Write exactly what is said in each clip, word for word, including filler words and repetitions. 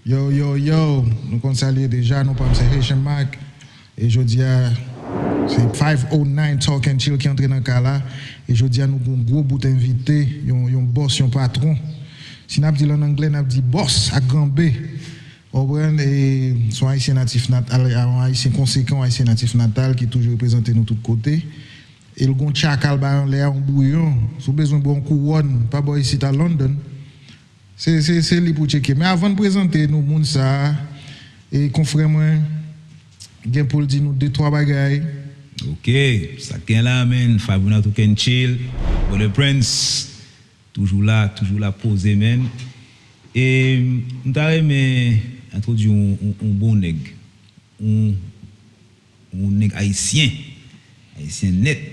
Yo, yo, yo, nou konn sa l ye deja, non pa m se Haitian Mac. E jodi a, se five oh nine Talk and Chill ki antre nan kay la. E jodi a, nou gon gwo bout envite, yon, yon bòs, yon patwon. Si n ap di l ann anglè, n ap di bòs ak gran B. Ou konprann? E se yon Ayisyen natif natal, yon Ayisyen konsekan, yon Ayisyen natif natal ki toujou reprezante nou tout kote. E l gon tchaka l bay anlè a, yon bouyon. Si w bezwen bwè yon kouwòn, pa bò isit a London. Se, se, se li pou w tcheke. Men avan n prezante nou moun sa a, e konfrè mwen gen pou l di nou de twa bagay. Ok, sa k gen la, man. Five oh nine Talk and Chill. Brother Prince, toujou la, toujou la poze, man. E m ta renmen entwodui yon, yon, yon bon nèg. Yon, yon nèg ayisyen. Ayisyen nèt.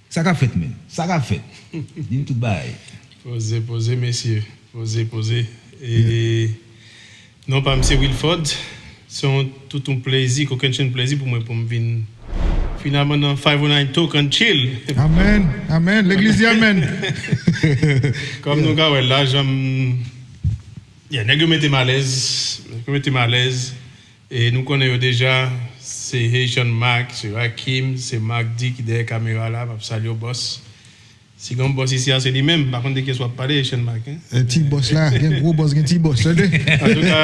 Sa k ap fèt, man? Sa k ap fèt? Di m tout bagay. Poze, poze, mesye. Poze, poze. E non pa m se Wilford. Se yon, tout yon plezi, kokennchenn plezi pou mwen pou m vin finalman nan five oh nine Talk and Chill. Amèn, amèn. Legliz di amèn. Kòm nou ka wè la, jan m, yeah, nèg yo mete m alèz. Nèg yo mete m alèz. E nou konnen yo deja, se Haitian Mac, se Rakim, se Mac D ki dèyè kamera la, m ap salye w, bòs. Si gen yon bòs isi a, se li menm, m pa konn de kiyès w ap pale, Haitian Mac, en. E ti bòs la, gen gwo bòs, gen ti bòs, tande. Antouka,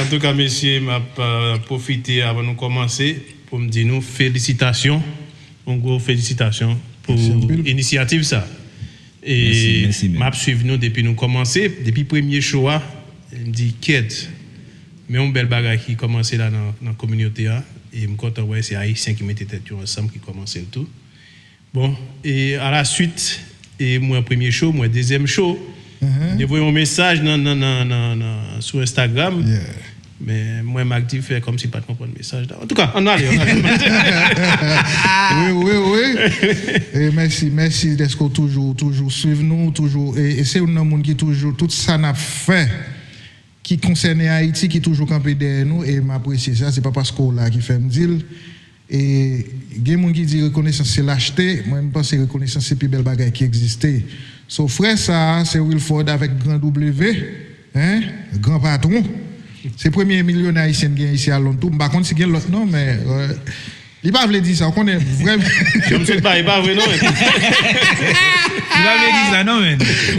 antouka, mesye, m ap, euh, pwofite avan nou kòmanse pou m di nou felisitasyon, yon gwo felisitasyon pou inisyativ sa. E m ap swiv nou depi nou kòmanse, depi premye show a, e m di, "Kyèt, men yon bèl bagay ki kòmanse la nan, nan kominote a." E m kontan wè se Ayisyen ki mete tèt yo ansanm ki kòmanse l tou. Bon, e a la suite, e m wè premye show, m wè dezyèm show. M te voye yon mesaj nan, nan, nan, nan, nan, sou Instagram. Men mwen, Mac D fè kòmsi l pa t konprann mesaj la. Antouka, ann ale, ann ale. Wi, wi, wi. E mèsi, mèsi dèske w toujou, toujou swiv nou, toujou, e, e se youn nan moun ki toujou, tout sa n ap fè, ki konsène Ayiti, ki toujou kanpe dèyè nou, e m apresye sa, se pa paske w la ki fè m di l. E gen moun ki di rekonesans se lachte, mwen m panse rekonesans se pi bèl bagay ki egziste. So, frè sa a, se Wilford avèk gran W, en, gran patwon. Se premye milyonè ayisyen n gen isi a Lond tou. M pa konn si gen lòt non, men, euh, li pa vle di sa, w konnen, vrèman. Jan m sot bay, e pa vre non, men. Li pa vle di sa non, men.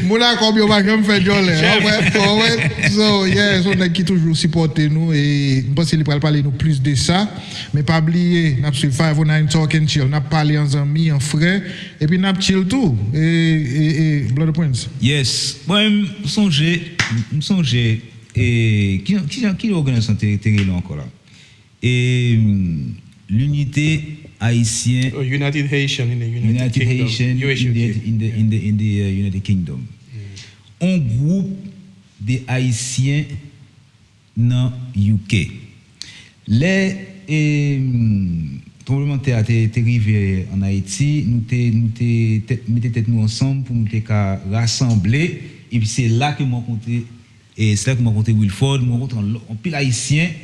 Moun a kòb yo pa janm fè djòlè. Chèf. Ou wè, ou wè. So, yeah, se yon nèg ki toujou sipòte nou, e m panse li pral pale nou plis de sa. Men pa bliye, n ap swiv five oh nine Talk and Chill. N ap pale an zanmi, an frè, epi n ap chill tou. E, e, e, Brother Prince. Yes. Mwen, m sonje, m sonje, e, ki, ki jan, ki òganizasyon te, te rele ankò la? E, mm, L'Unité Haïtienne, oh, United Haitian in the United United Kingdom, Haitian in the, U H U K. In the, in the, in the, uh, United Kingdom. Mm. On gwoup de Ayisyen nan U K. Lè, em, tranblemanntè a te, te rive ann Ayiti, nou te, nou te tèt, mete tèt nou ansanm pou nou te ka rasanble, epi se la ke m rankontre, e se la ke m rankontre Wilford, m rankontre anlo-, anpil Ayisyen.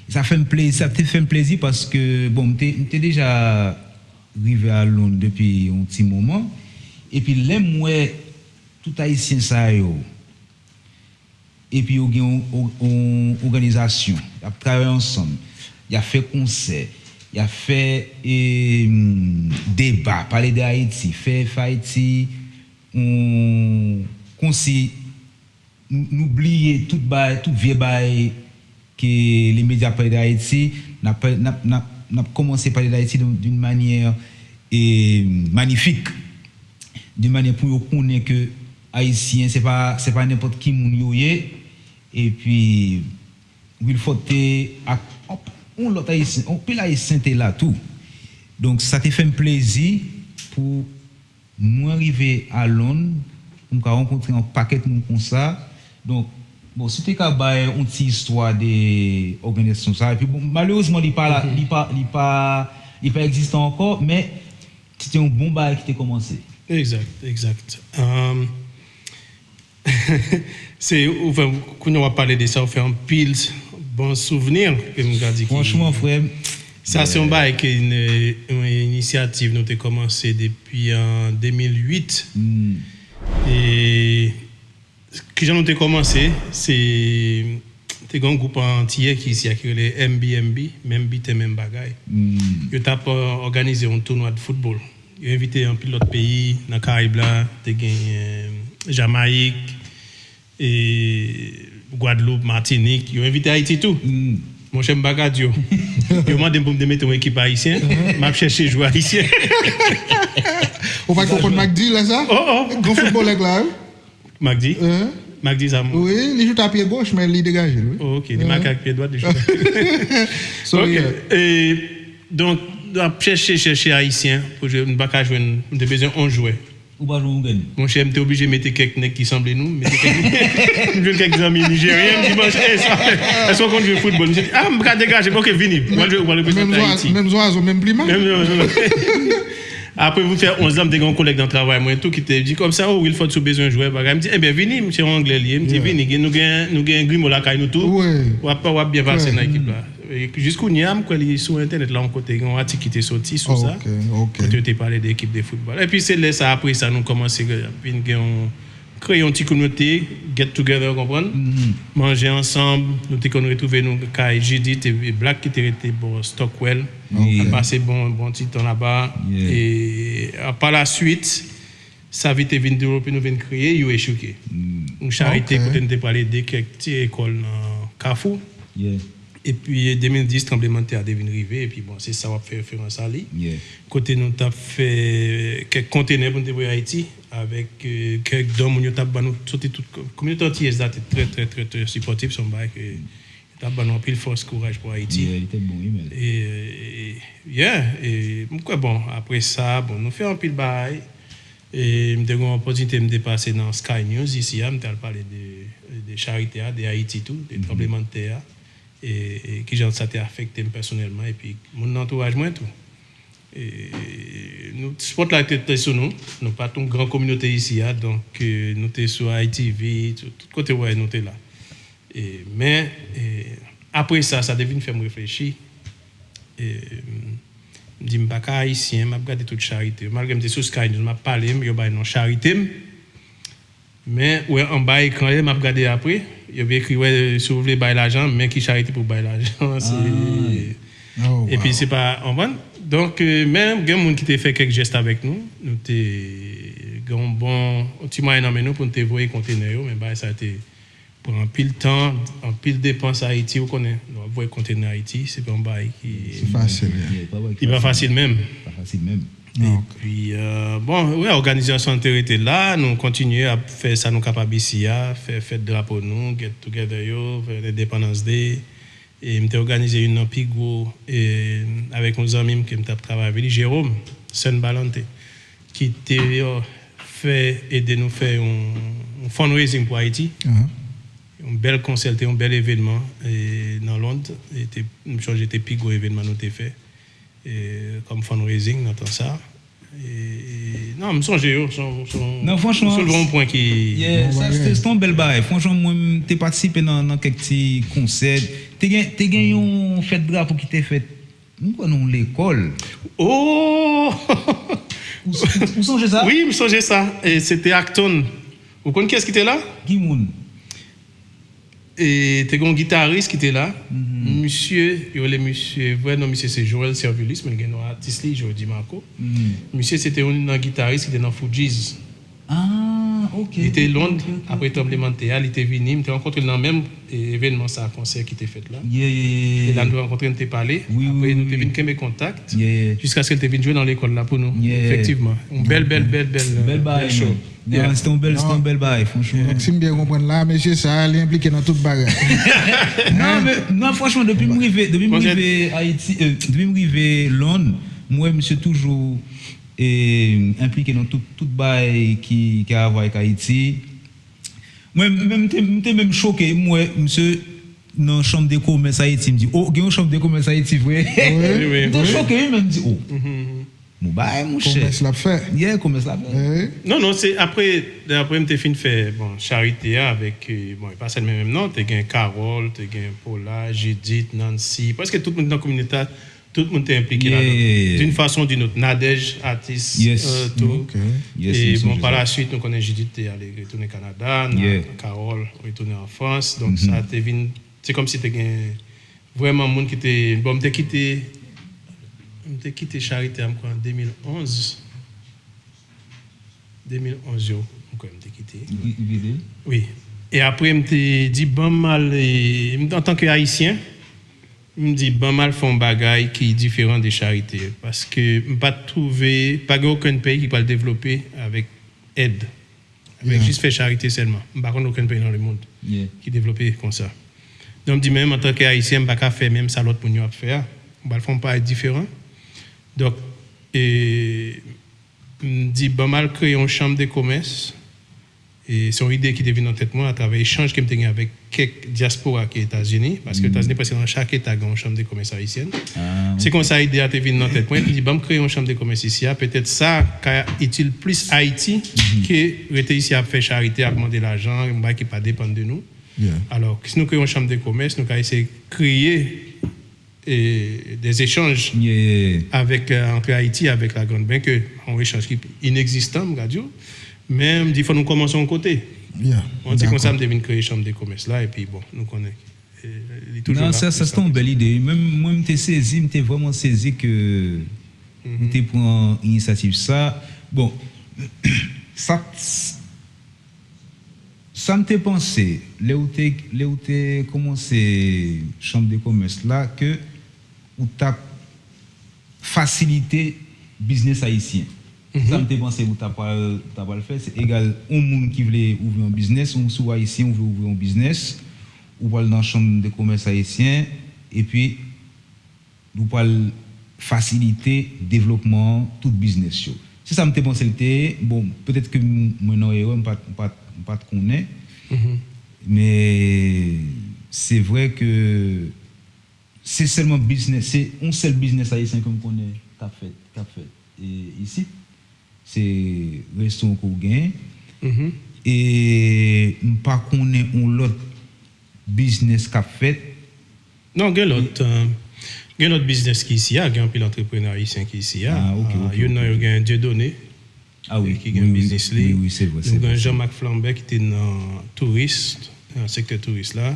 E sa fè m plezi, sa te fè m plezi paske, bon, m te, m te deja rive a Lond depi yon ti moman. Epi lè m wè tout Ayisyen sa yo, epi yo gen yon, yon, yon òganizasyon, y ap travay ansanm, y ap fè konsè, y ap fè, em, deba, pale de Ayiti, fè, fè Ayiti, yon, kòmsi nou, nou bliye tout bagay, tout vye bagay ke le medya ap pale de Ayiti, n ap, n ap, n ap, n ap kòmanse pale de Ayiti d'une, d'une manière, e, magnifique, d'une manière pou yo konnen ke Ayisyen, se pa, se pa nenpòt ki moun yo ye, epi Wilford te ak, yon lòt Ayisyen, anpil Ayisyen te la tou. Donk, sa te fè m plezi pou mwen rive a Lond, pou m ka rankontre yon pakèt moun konsa. Donk, bon, si w te ka bay yon ti istwa de òganizasyon sa, epi bon, malerezman, li pa la, li pa, li pa, li pa egziste ankò, men se te yon bon bagay ki te kòmanse. Egzak, egzak. Um, Se, ou fè, kounye a w ap pale de sa, ou fè anpil bon souvni, ke m ka di ki. Franchman, frè m. Sa, se yon bagay ke n, yon inisyativ nou te kòmanse depi an de mil uit. E Kijan nou te kòmanse? Se te gen yon gwoup antiyè ki isi a ki rele M B M B, menm biten, menm bagay. Yo t ap, euh, òganize yon tounwa de foutbòl. Yo envite anpil lòt peyi nan Karayib la, te gen, euh, Jamayik, e Gwadloup, Matinik. Yo envite Ayiti tou. Monchè, m pa ka di yo. Yo mande m pou m te mete yon ekip ayisyen. M ap chèche jwè ayisyen. Ou pa t konprann Magdi lè sa? Oh, oh. Gran foutbolè la, wi. Magdi? Hein? Magdi sa m. Wi, li joute a pye goch, men li degaje l, wi. Oh, ok, li make ak pye dwat, li joute. So, Ok. Yeah. E, donk, n ap chèche, chèche ayisyen pou jwe, m pa ka jwenn, m te bezwen yon jwè. Ou pa jwe Oungan? Monchè, m te oblije mete kèk nèg ki sanble nou, mete kèk, m jwenn kèk zanmi nijeryen, m di, "Bon, e sa, èske w konn jwe foutbòl?" M di, "Ah, m ka degaje, ok, vini, w al jwe, w al reprezante Menm zwa- Ayiti." Menm zwazo, menm pliman. Menm zwazo. Apre m fè onz an, m te gen yon kolèg nan travay mwen tou ki te di, "Kòmsa, oh, Wilford, si w bezwen jwè, bagay." M di, "Ebyen, vini, m se yon anglè li ye." M di, "Vini, gen- nou gen, nou gen Grimo lakay nou tou. Wi. W ap, w ap byen pase Wi. Nan ekip la." E jis kounye a, m kwè li sou entènèt la, yon kote, gen yon atik ki te soti sou sa. Ok, ok. Kote yo te pale de ekip de foutbòl. Epi se lè sa, apre sa, nou kòmanse vin gen yon, kreye yon ti kominote, get together, w konprann? Manje ansanm, nou te konn retwouve nou kay Judith, e Black ki te rete bò Stockwell. Wi. N ap pase bon, bon ti tan laba. Yeah. E a, pa la swit, sa vit te vin devlope, nou vin kreye U H U K. Yon charite Ok. Kote n te pral ede kèk ti ekòl nan Kafou. Yeah. Epi de mil dis, tranblemanntè a te vin rive, epi bon, se sa w ap fè referans a li. Yeah. Kote nou t ap fè kèk kontenè pou n te voye Ayiti, avèk, euh, kèk don moun yo t ap ban nou, soti tout ko- kominote antiyèz la te trè, trè, trè, trè sipòtif, se yon bagay ke yo t ap ban nou anpil fòs, kouraj pou Ayiti. Yeah, li te bon, wi, men. E, yeah, e, m kwè, bon, apre sa, bon, nou fè anpil bagay. E, m te gen yon opòtinite, m te pase nan Sky News isi a, m t al pale de, de charite a, de Ayiti tou, de tranblemanntè a, e, e kijan sa te afekte m pèsonèlman, epi moun nan antouraj mwen tou. E, nou, spotlight te, te sou nou, nou pa t yon gran kominote isi a, donk, e, nou te sou I T V, tout, tout kote w wè nou te la. E, men, e, apre sa, sa te vin fè m reflechi. E, m di, "M pa ka ayisyen, m ap gade tout charite yo." Malgre m te sou Sky News, m ap pale, yo bay non charite m. Men, ou wè anba ekran, lè m ap gade apre, yo ekri, "Wè, si w vle bay lajan, men ki charite pou bay lajan." Se... Oh, Epi wow. Se pa, w konprann? Donk, euh, men gen moun ki te fè kèk jès avèk nou. Nou te gen yon bon, yon ti mwayen nan men nou pou n te voye kontenè yo, men bagay sa te pran anpil tan, anpil depans Ayiti, ou konnen, lè w ap voye kontenè Ayiti, se pa yon bagay ki... Se fasil, yeah. Yeah, pa bagay Li pa fasil menm. Pa fasil menm. Ok. Epi, euh, bon, wi, òganizasyon an te rete la, nou kontinye ap fè sa nou kapab isi a, fè fèt drapo nou, get together yo, fè Independence Day. E m te òganize youn nan pi gwo, e, avèk yon zanmi m ke m t ap travay avè li, Jérôme Senbalante, ki te, euh, fè, ede nou fè yon, yon fundraising pou Ayiti. Ahan. Yon bèl konsè, te yon bèl evènman, e, nan Lond. E te, m sonje te pi gwo evènman nou te fè, e, kòm fundraising nan tan sa. E, non, m sonje yo, se yon, se yon... Non, franchman, Ou soulve yon pwen ki... Yeah, sa se se yon bèl bagay. Franchman, mwen, m te patisipe nan, nan kèk ti konsè. Te gen, te gen yon fèt drapo ki te fèt, m kwè nan yon lekòl. Oh! Ou, ou, ou sonje sa? Wi, m sonje sa. E se te Acton. Ou konn kiyès ki te la? Ki moun? E te gen yon gitaris ki te la. Misye, yo rele misye, vrè non misye se Joël Servilus, men l gen non atis li, Jody Marco. Misye se te youn nan gitaris ki te nan Fugees. Ah, ok. Li te Ok, Lond, ok, ok, apre ok. Tranblemanntè a, li te vini, m te rankontre l nan menm, e, evènman sa, konsè ki te fèt la. Yeah, yeah, yeah, E la yeah. Nou te rankontre, nou te pale. Wi, wi, Apre, wi, nou te wi. Vin kenbe kontak, Yeah, yeah. Jiskaske l te vin jwe nan lekòl la pou nou, Yeah. Efektivman. Yon bèl, bèl, bèl, bèl, Bèl bagay, bèl show. Man. Yeah, se te yon bèl, se te yon bèl bagay, franchman. Donk, si m byen konprann la, mesye sa a, li enplike nan tout bagay. Non, men, non, franchman, depi m rive, depi m Mwen, rive Ayiti, euh, depi m rive Lond, m wè misye toujou, eh, enplike nan tout, tout bagay ki, ki avwa avèk Ayiti. Mwen, mwen, m te, m te menm choke, m wè misye nan chanm de komès Ayiti, m di, "Oh, gen yon chanm de komès Ayiti, vre?" Wi, wi. M te choke, wi, men m di, "Oh, bon bagay, monchè." Komès l ap fè. Yeah, komès l ap fè. Eh, Non, non, se apre, apre m te fin fè, bon, charite a avèk, euh, bon, e pa sèl mwen menm non, te gen Carole, te gen Paula, Judith, Nancy, prèske tout moun nan kominote a, Tout moun te enplike ladan. D'une façon ou d'une autre. Nadège, atis, euh, tou. E bon, pa la suite, nou konnen Judith te ale retounen Kanada, Carole retounen an Frans. Donk, sa te vin, se kòmsi te gen vrèman moun ki te, bon, m te kite, m te kite Charité a, m kwè, an de mil onz. De mil onz yo, m kwè m te kite. Wi. E apre, m te di, ban m al, e, m, antanke Ayisyen, m di, ban m al fè yon bagay ki diferan de Charité. Paske m pa t twouve, pa gen okenn peyi ki pral devlope avèk èd. Avèk jis fè charite sèlman. M pa konn okenn peyi nan lemonn ki devlope konsa. Donk, m di, menm antanke Ayisyen, m pa ka fè menm sa lòt moun yo ap fè a. M pral fè yon bagay diferan. Donk, e, m di, ban m al kreye yon chanm de komès. E se yon ide ki te vin nan tèt mwen atravè echanj ke m te gen avèk kèk dyaspora ki Etazini, paske Etazini, prèske nan chak eta, gen yon chanm de komès ayisyèn. Se konsa ide a te vin nan tèt mwen, epi m di, ban m kreye yon chanm de komès isi a, petèt sa ka itil plis Ayiti ke rete isi a ap fè charite, ap mande lajan, yon bagay ki pa depann de nou. Alò, si nou kreye yon chanm de komès, nou ka eseye kreye e, des échanges avèk, euh, entre Haïti avèk la Grande Bain, ke yon echanj ki inegzistan, m ka di w, men m di fò nou kòmanse yon kote. M di konsa m te vin kreye chanm de komès la, epi bon, nou konnen, e, li toujou la. Non, sa, sa se te yon bèl ide. Mwen, mwen, m te sezi, m te vrèman sezi ke ou te pran inisyativ sa. Bon, sa, Sa m te panse, lè ou te, lè ou te kòmanse chanm de komès la, ke ou t ap fasilite biznis ayisyen. Sa m te panse ou ta pral, ta pral fè, se egal yon moun ki vle ouvri yon biznis, ou si w ayisyen, ou vle ouvri yon biznis, ou pral nan chanm de komès ayisyen, epi nou pral fasilite devlopman tout biznis yo. Se sa m te panse l te ye. Bon, petèt ke m, mwen nan erè, m pa t, m pa t, m pa t konnen. Men se vre ke se sèlman biznis, se yon sèl biznis ayisyen ke m konnen k ap fèt, k ap fèt, e, isit. Se restoran ke w genyen. E m pa konnen yon lòt biznis k ap fèt. Non, gen lòt, euh, gen lòt biznis ki isi a, gen anpil antreprenè ayisyen ki isi a. Ah, ok, ok, ok. Youn nan yo gen Dieudonné, ki gen biznis li. Nou gen Jean-Marc Flambert ki te nan touris, nan sektè touris la.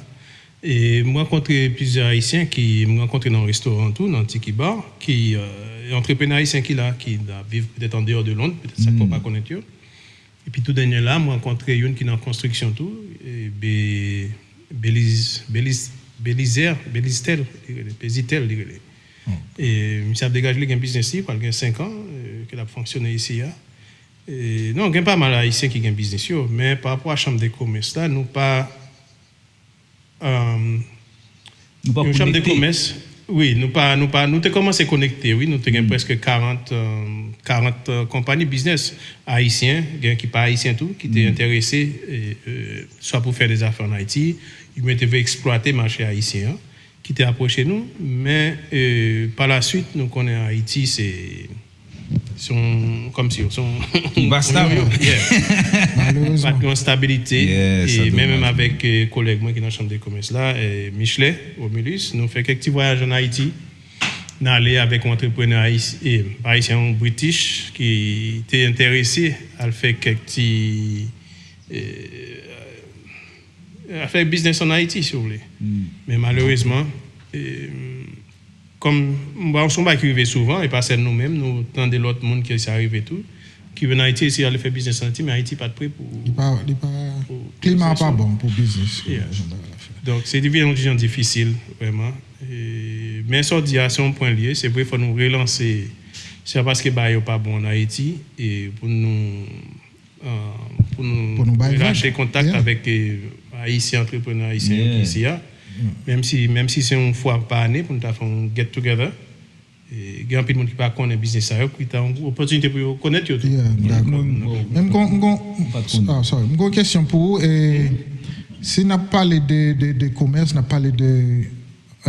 E m rankontre plizyè Ayisyen ki m rankontre nan yon restoran tou, nan Tiki Bar, ki, euh, antreprenè ayisyen ki la, ki ap viv petèt andeyò de Lond, petèt sa k fè w pa konnen yo. Epi tou dènye la, m rankontre youn ki nan konstriksyon tou, e Be-, Beliz-, Beliz-, Belizer, Beliztel, li rele, Bezitel, li rele. E misye ap degaje, li gen biznis li, pral gen senk an, e, ke l ap fonksyone isi a. E, non, gen pa mal Ayisyen ki gen biznis yo, men pa rapò a chanm de komès la, nou pa Yon chanm de komès. Wi, nou pa, nou pa, nou te kòmanse konekte, wi, nou te gen prèske karant, euh, karant, euh, konpayi biznis ayisyen, gen ki pa ayisyen tou, ki te enterese, e, e, swa pou fè de zafè ann Ayiti, oubyen te vle eksplwate mache ayisyen an, ki te apwoche nou, men, e, pa la swit, nou konnen Ayiti, se Se yon, kòmsi, se yon, yon, yeah. Malerezman. Pa t gen yon stabilite. E menm, menm avèk, e, kolèg mwen ki nan chanm de komès la, e, Michelet Romulus, nou fè kèk ti vwayaj ann Ayiti. N ale avèk yon antreprenè ayis-, e, pa ayisyen, yon British ki te enterese al fè kèk ti, e, al fè biznis ann Ayiti, si w vle. Men malerezman, e, kòm m pa, se yon bagay ki rive souvan, e pa sèl nou menm, nou tande lòt moun ke sa rive tou, ki vin Ayiti, eseye ale fè biznis ann Ayiti, men Ayiti pa t pre pou, li pa, li pa, klima a pa bon pou biznis, jan bagay la fèt. Donk, se te vin yon jan difisil, vrèman. E, men sa w di a, se yon pwen l ye. Se vre, fò nou relanse. Se pa paske bagay yo pa bon ann Ayiti, e pou nou, euh, pou nou relache kontak avèk, e, Ayisyen, antreprenè ayisyen yo ki isi a. Menm si, menm si se yon fwa pa ane pou nou ta fè yon get together. E, gen anpil moun ki pa konnen biznis sa yo, ki ta yon opòtinite pou yo konèt yo tou. Yeah, dakò. Men m gon, m gon, ah, sorry. M gon kesyon pou ou. E, si n ap pale de, de, de komès, n ap pale de,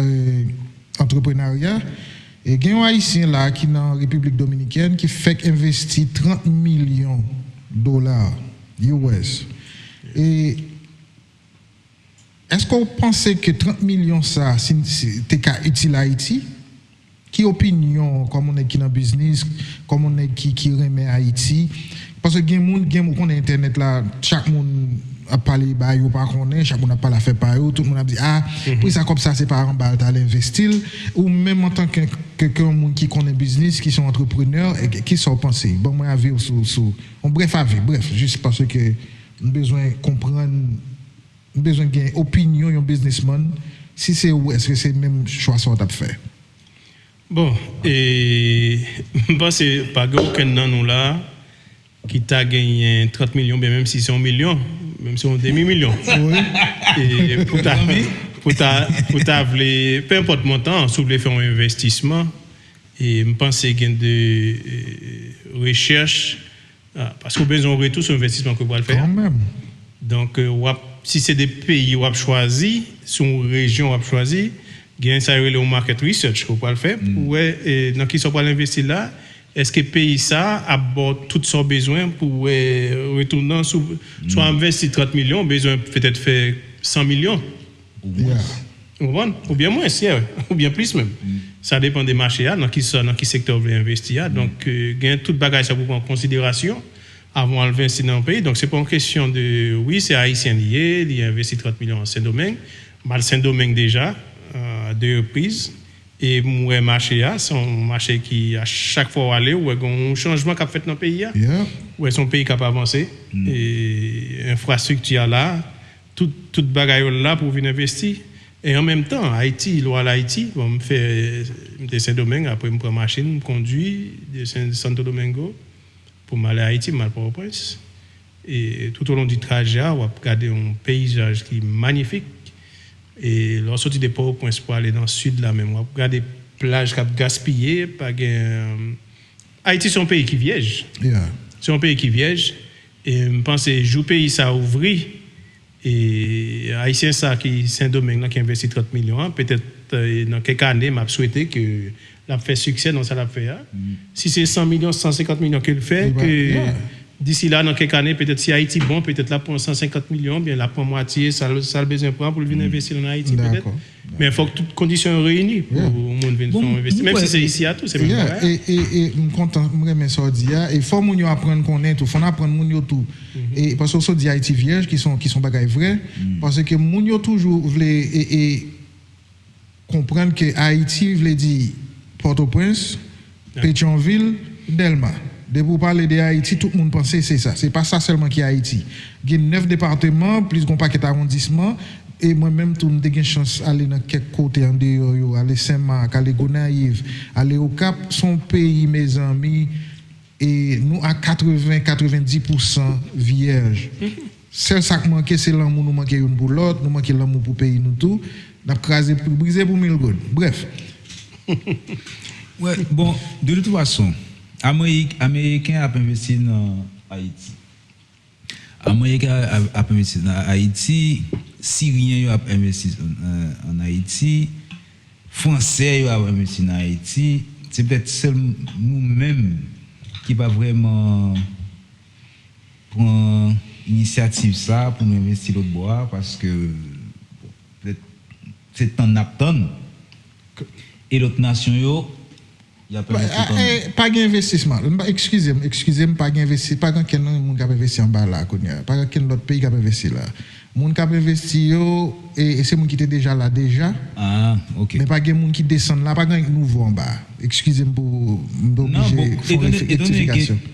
e, antreprenarya, e, gen yon Ayisyen la ki nan Repiblik Dominikèn ki fèk envesti trant milyon dola U S. E, èske w panse ke trant milyon sa, si, si te ka itil Ayiti? Ki opinyon kòm yon nèg ki nan biznis, kòm yon nèg ki, ki renmen Ayiti? Paske gen moun, gen moun konnen entènèt la, chak moun ap pale bagay yo pa konnen, chak moun ap pale afè pa yo, tout moun ap di, a, pou sa kòb sa se pa anba l t al envesti l. Ou menm antan ke, ke, ke yon moun ki konnen biznis, ki se yon antreprenè, e, ki sa w panse? Ban mwen avi w sou, sou, yon brèf avi, brèf, jis paske m bezwen konprann, m bezwen gen opinyon yon biznismann, si se ou, èske se menm chwa sa w t ap fè? Bon, e, m panse pa gen okenn nan nou la ki ta genyen trant milyon, oubyen menm si se yon milyon, menm si se yon demi milyon. E pou ta, pou ta, pou ta vle, pe enpòt montan, si w vle fè yon envestisman, e m panse gen de, e, rechèch, a, paske w bezwen yon retou sou envestisman ke w pral fè a. Kanmenm. Donk, e, w ap, si se de peyi w ap chwazi, si yon rejyon w ap chwazi, gen sa yo rele yon market research ke w pral fè pou wè, e, nan kisa w pral envesti la, èske peyi sa a ap ba w tout sa w bezwen pou wè retou nan, si w, si w envesti trant milyon, w bezwen petèt fè san milyon. Yeah. Ou konprann? Oubyen mwens, yeah, oubyen plis menm. Sa depann de mache a, nan ki sa, nan ki sektè w vle envesti a. Donk, e, gen tout bagay sa pou pran an konsiderasyon avan w al envesti nan yon peyi. Donk, se pa yon kesyon de, wi, se Ayisyen li ye, li envesti trant milyon an Sendomeng. M al Sendomeng deja, a de repriz. E m wè mache a, se yon mache ki, a chak fwa w ale, w wè gen yon chanjman k ap fèt nan peyi a. Yeah. W wè se yon peyi k ap avanse. E enfrastrikti a la, tout, tout bagay yo la pou w vin envesti. E an menm tan, Ayiti, lè w al Ayiti, bon, m fè, m te Sendomeng, apre m pran machin, m kondui de Sen, Santo Domingo pou m ale Ayiti, m al Pòtoprens. E tout au long du trajet a, w ap gade yon peyizaj ki manyifik. E lè w soti de Pòtoprens pou ale nan sid la menm, w ap gade plaj k ap gaspiye, pa gen, Ayiti se yon peyi ki vyèj. Yeah. Se yon peyi ki vyèj. E m panse jou peyi sa a ouvri, e Ayisyen sa a ki Sendomeng nan ki envesti trant milyon an, petèt, e, nan kèk ane, m ap swete ke l ap fè siksè nan sa l ap fè a. Si se san milyon, san senkant milyon ke l fè, ke disi la, nan kèk ane, petèt si Ayiti bon, petèt l ap pran san senkant milyon, oubyen l ap pran mwatye sa l, sa l bezwen pran pou l vin envesti ann Ayiti, petèt. Men fòk tout kondisyon yo reyini pou yon moun vin fè yon envestisman. Menm si se isi a tou, se menm bagay. E, e, e m kontan, m renmen sa w di a. E fò moun yo aprann konnen tou, fò n aprann moun yo tou. E paske w sot di Ayiti vyèj, ki se yon, ki se yon bagay vrè, paske moun yo toujou vle, e, e, konprann ke Ayiti vle di Pòtoprens, Petyonvil, Dèlma. Depi w pale de Ayiti, tout moun panse se sa. Se pa sa sèlman ki Ayiti. Gen nèf depatman, plis gen yon pakèt awondisman, e mwen menm tou, m te gen chans ale nan kèk kote andeyò yo, ale Senmak, ale Gonayiv, ale Okap, se yon peyi, mezanmi, e nou a katreven, katrevenndis pousan vyèj. Sèl sa k manke, se lanmou nou manke youn pou lòt, nou manke lanmou pou peyi nou tou. N ap kraze, brize pou mil goud. Brèf. Wè, bon, de tout fason, Amerik, Ameriken ap envesti nan Ayiti. Ameriken ap, ap envesti nan Ayiti, Siryen yo ap envesti an, an Ayiti, Fransè yo ap envesti nan Ayiti. Se petèt sèl nou menm ki pa vrèman pran inisyativ sa pou nou envesti lòt bò a, paske, bon, petèt se tann n ap tann. E lòt nasyon yo, y ap envesti tann. Pa gen envestisman. Eskize m, eskize m, pa gen envesti, pa gen ankenn moun k ap envesti anba la kounye a. Pa gen ankenn lòt peyi k ap envesti la. Moun k ap envesti yo, e, e se moun ki te deja la deja. Ah, ok. Men pa gen moun ki desann la, pa gen anyen ki nouvo anba a. Eskize m pou m te oblije fè yon rektifikasyon.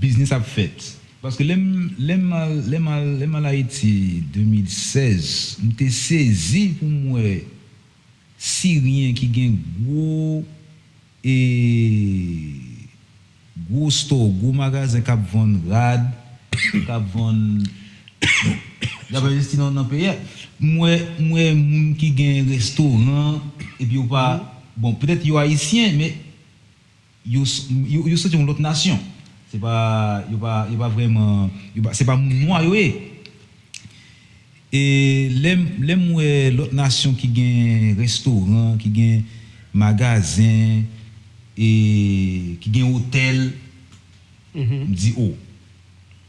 Biznis ap fèt. Paske lè m, lè m al, lè m al, lè m al Ayiti de mil sèz, m te sezi pou m wè Siryen ki gen gwo, e, gwo store, gwo magazen k ap vann rad, k ap vann, y ap envesti nan, nan peyi a. M wè, m wè moun ki gen restoran, epi yo pa, bon, petèt yo ayisyen, men yo, yo, yo soti yon lòt nasyon. Se pa, yo pa, yo pa vrèman, yo pa, se pa moun nwa yo ye. E lè m, lè m wè lòt nasyon ki gen restoran, ki gen magazen, e ki gen otèl, m di, o,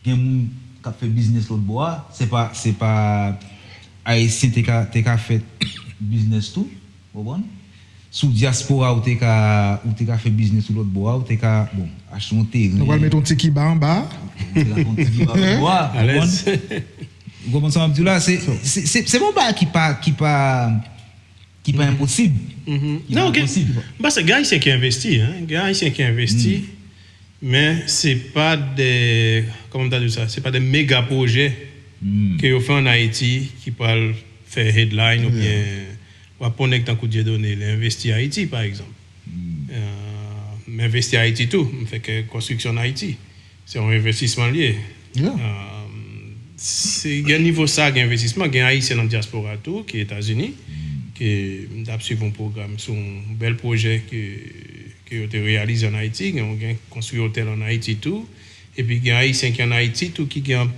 gen moun k ap fè biznis lòt bò a, se pa, se pa Ayisyen te ka, te ka fè biznis tou, w konprann? sou dyaspora, ou te ka, ou te ka fè biznis sou lòt bò a, ou te ka, bon, achte yon teren. Nou pral met yon ti kiba anba. Ou te ka fè yon ti kiba lòt bò a, ou konprann? Ou konprann sa m ap di w la? Se, se, se, se pa yon bagay ki pa, ki pa, ki pa enposib. Ki pa enposib. Non, gen, m panse gen Ayisyen ki envesti, hein. Gen Ayisyen ki envesti, men se pa de, kòman m ta di w sa? Se pa de mega pwojè ke yo fè ann Ayiti ki pral fè headline oubyen w ap pran nèg tankou Dieudonné, li envesti Ayiti, pa egzanp. Euh, m envesti Ayiti tou, m fè kèk konstriksyon ann Ayiti. Se yon envestisman l ye. Euh, se, gen nivo sa, gen envestisman, gen Ayisyen nan dyaspora tou, ki Etazini, ke m t ap swiv yon pwogram sou yon bèl pwojè ke, ke yo te reyalize ann Ayiti, gen, gen konstwi otèl ann Ayiti tou, epi gen Ayisyen ki ann Ayiti tou, ki gen,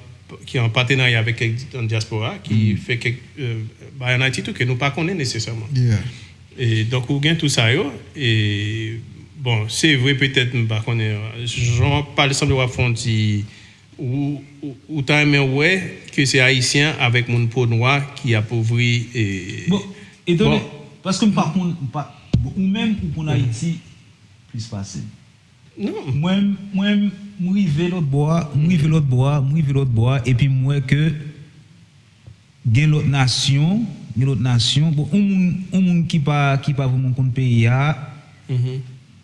ki an patenarya avèk kèk nan dyaspora, ki fè kèk, euh, bagay ann Ayiti tou, ke nou pa konnen nesesèman. E donk, ou gen tou sa yo, e, bon, se vre, petèt, m pa konnen, jan w ap pale, sanble w ap fè yon ti, ou, ou, ou ta renmen wè ke se Ayisyen avèk moun po nwa ki ap ouvri, e, bon, etone, paske m pa konn, m pa, bon, ou menm, ou konn Ayiti plis pase m. Non. Mwen, mwen, m rive lòt bò a, m rive lòt bò a, m rive lòt bò a, epi m wè ke gen lòt nasyon, gen lòt nasyon. Bon, yon moun, yon moun ki pa, ki pa vrèman konn peyi a,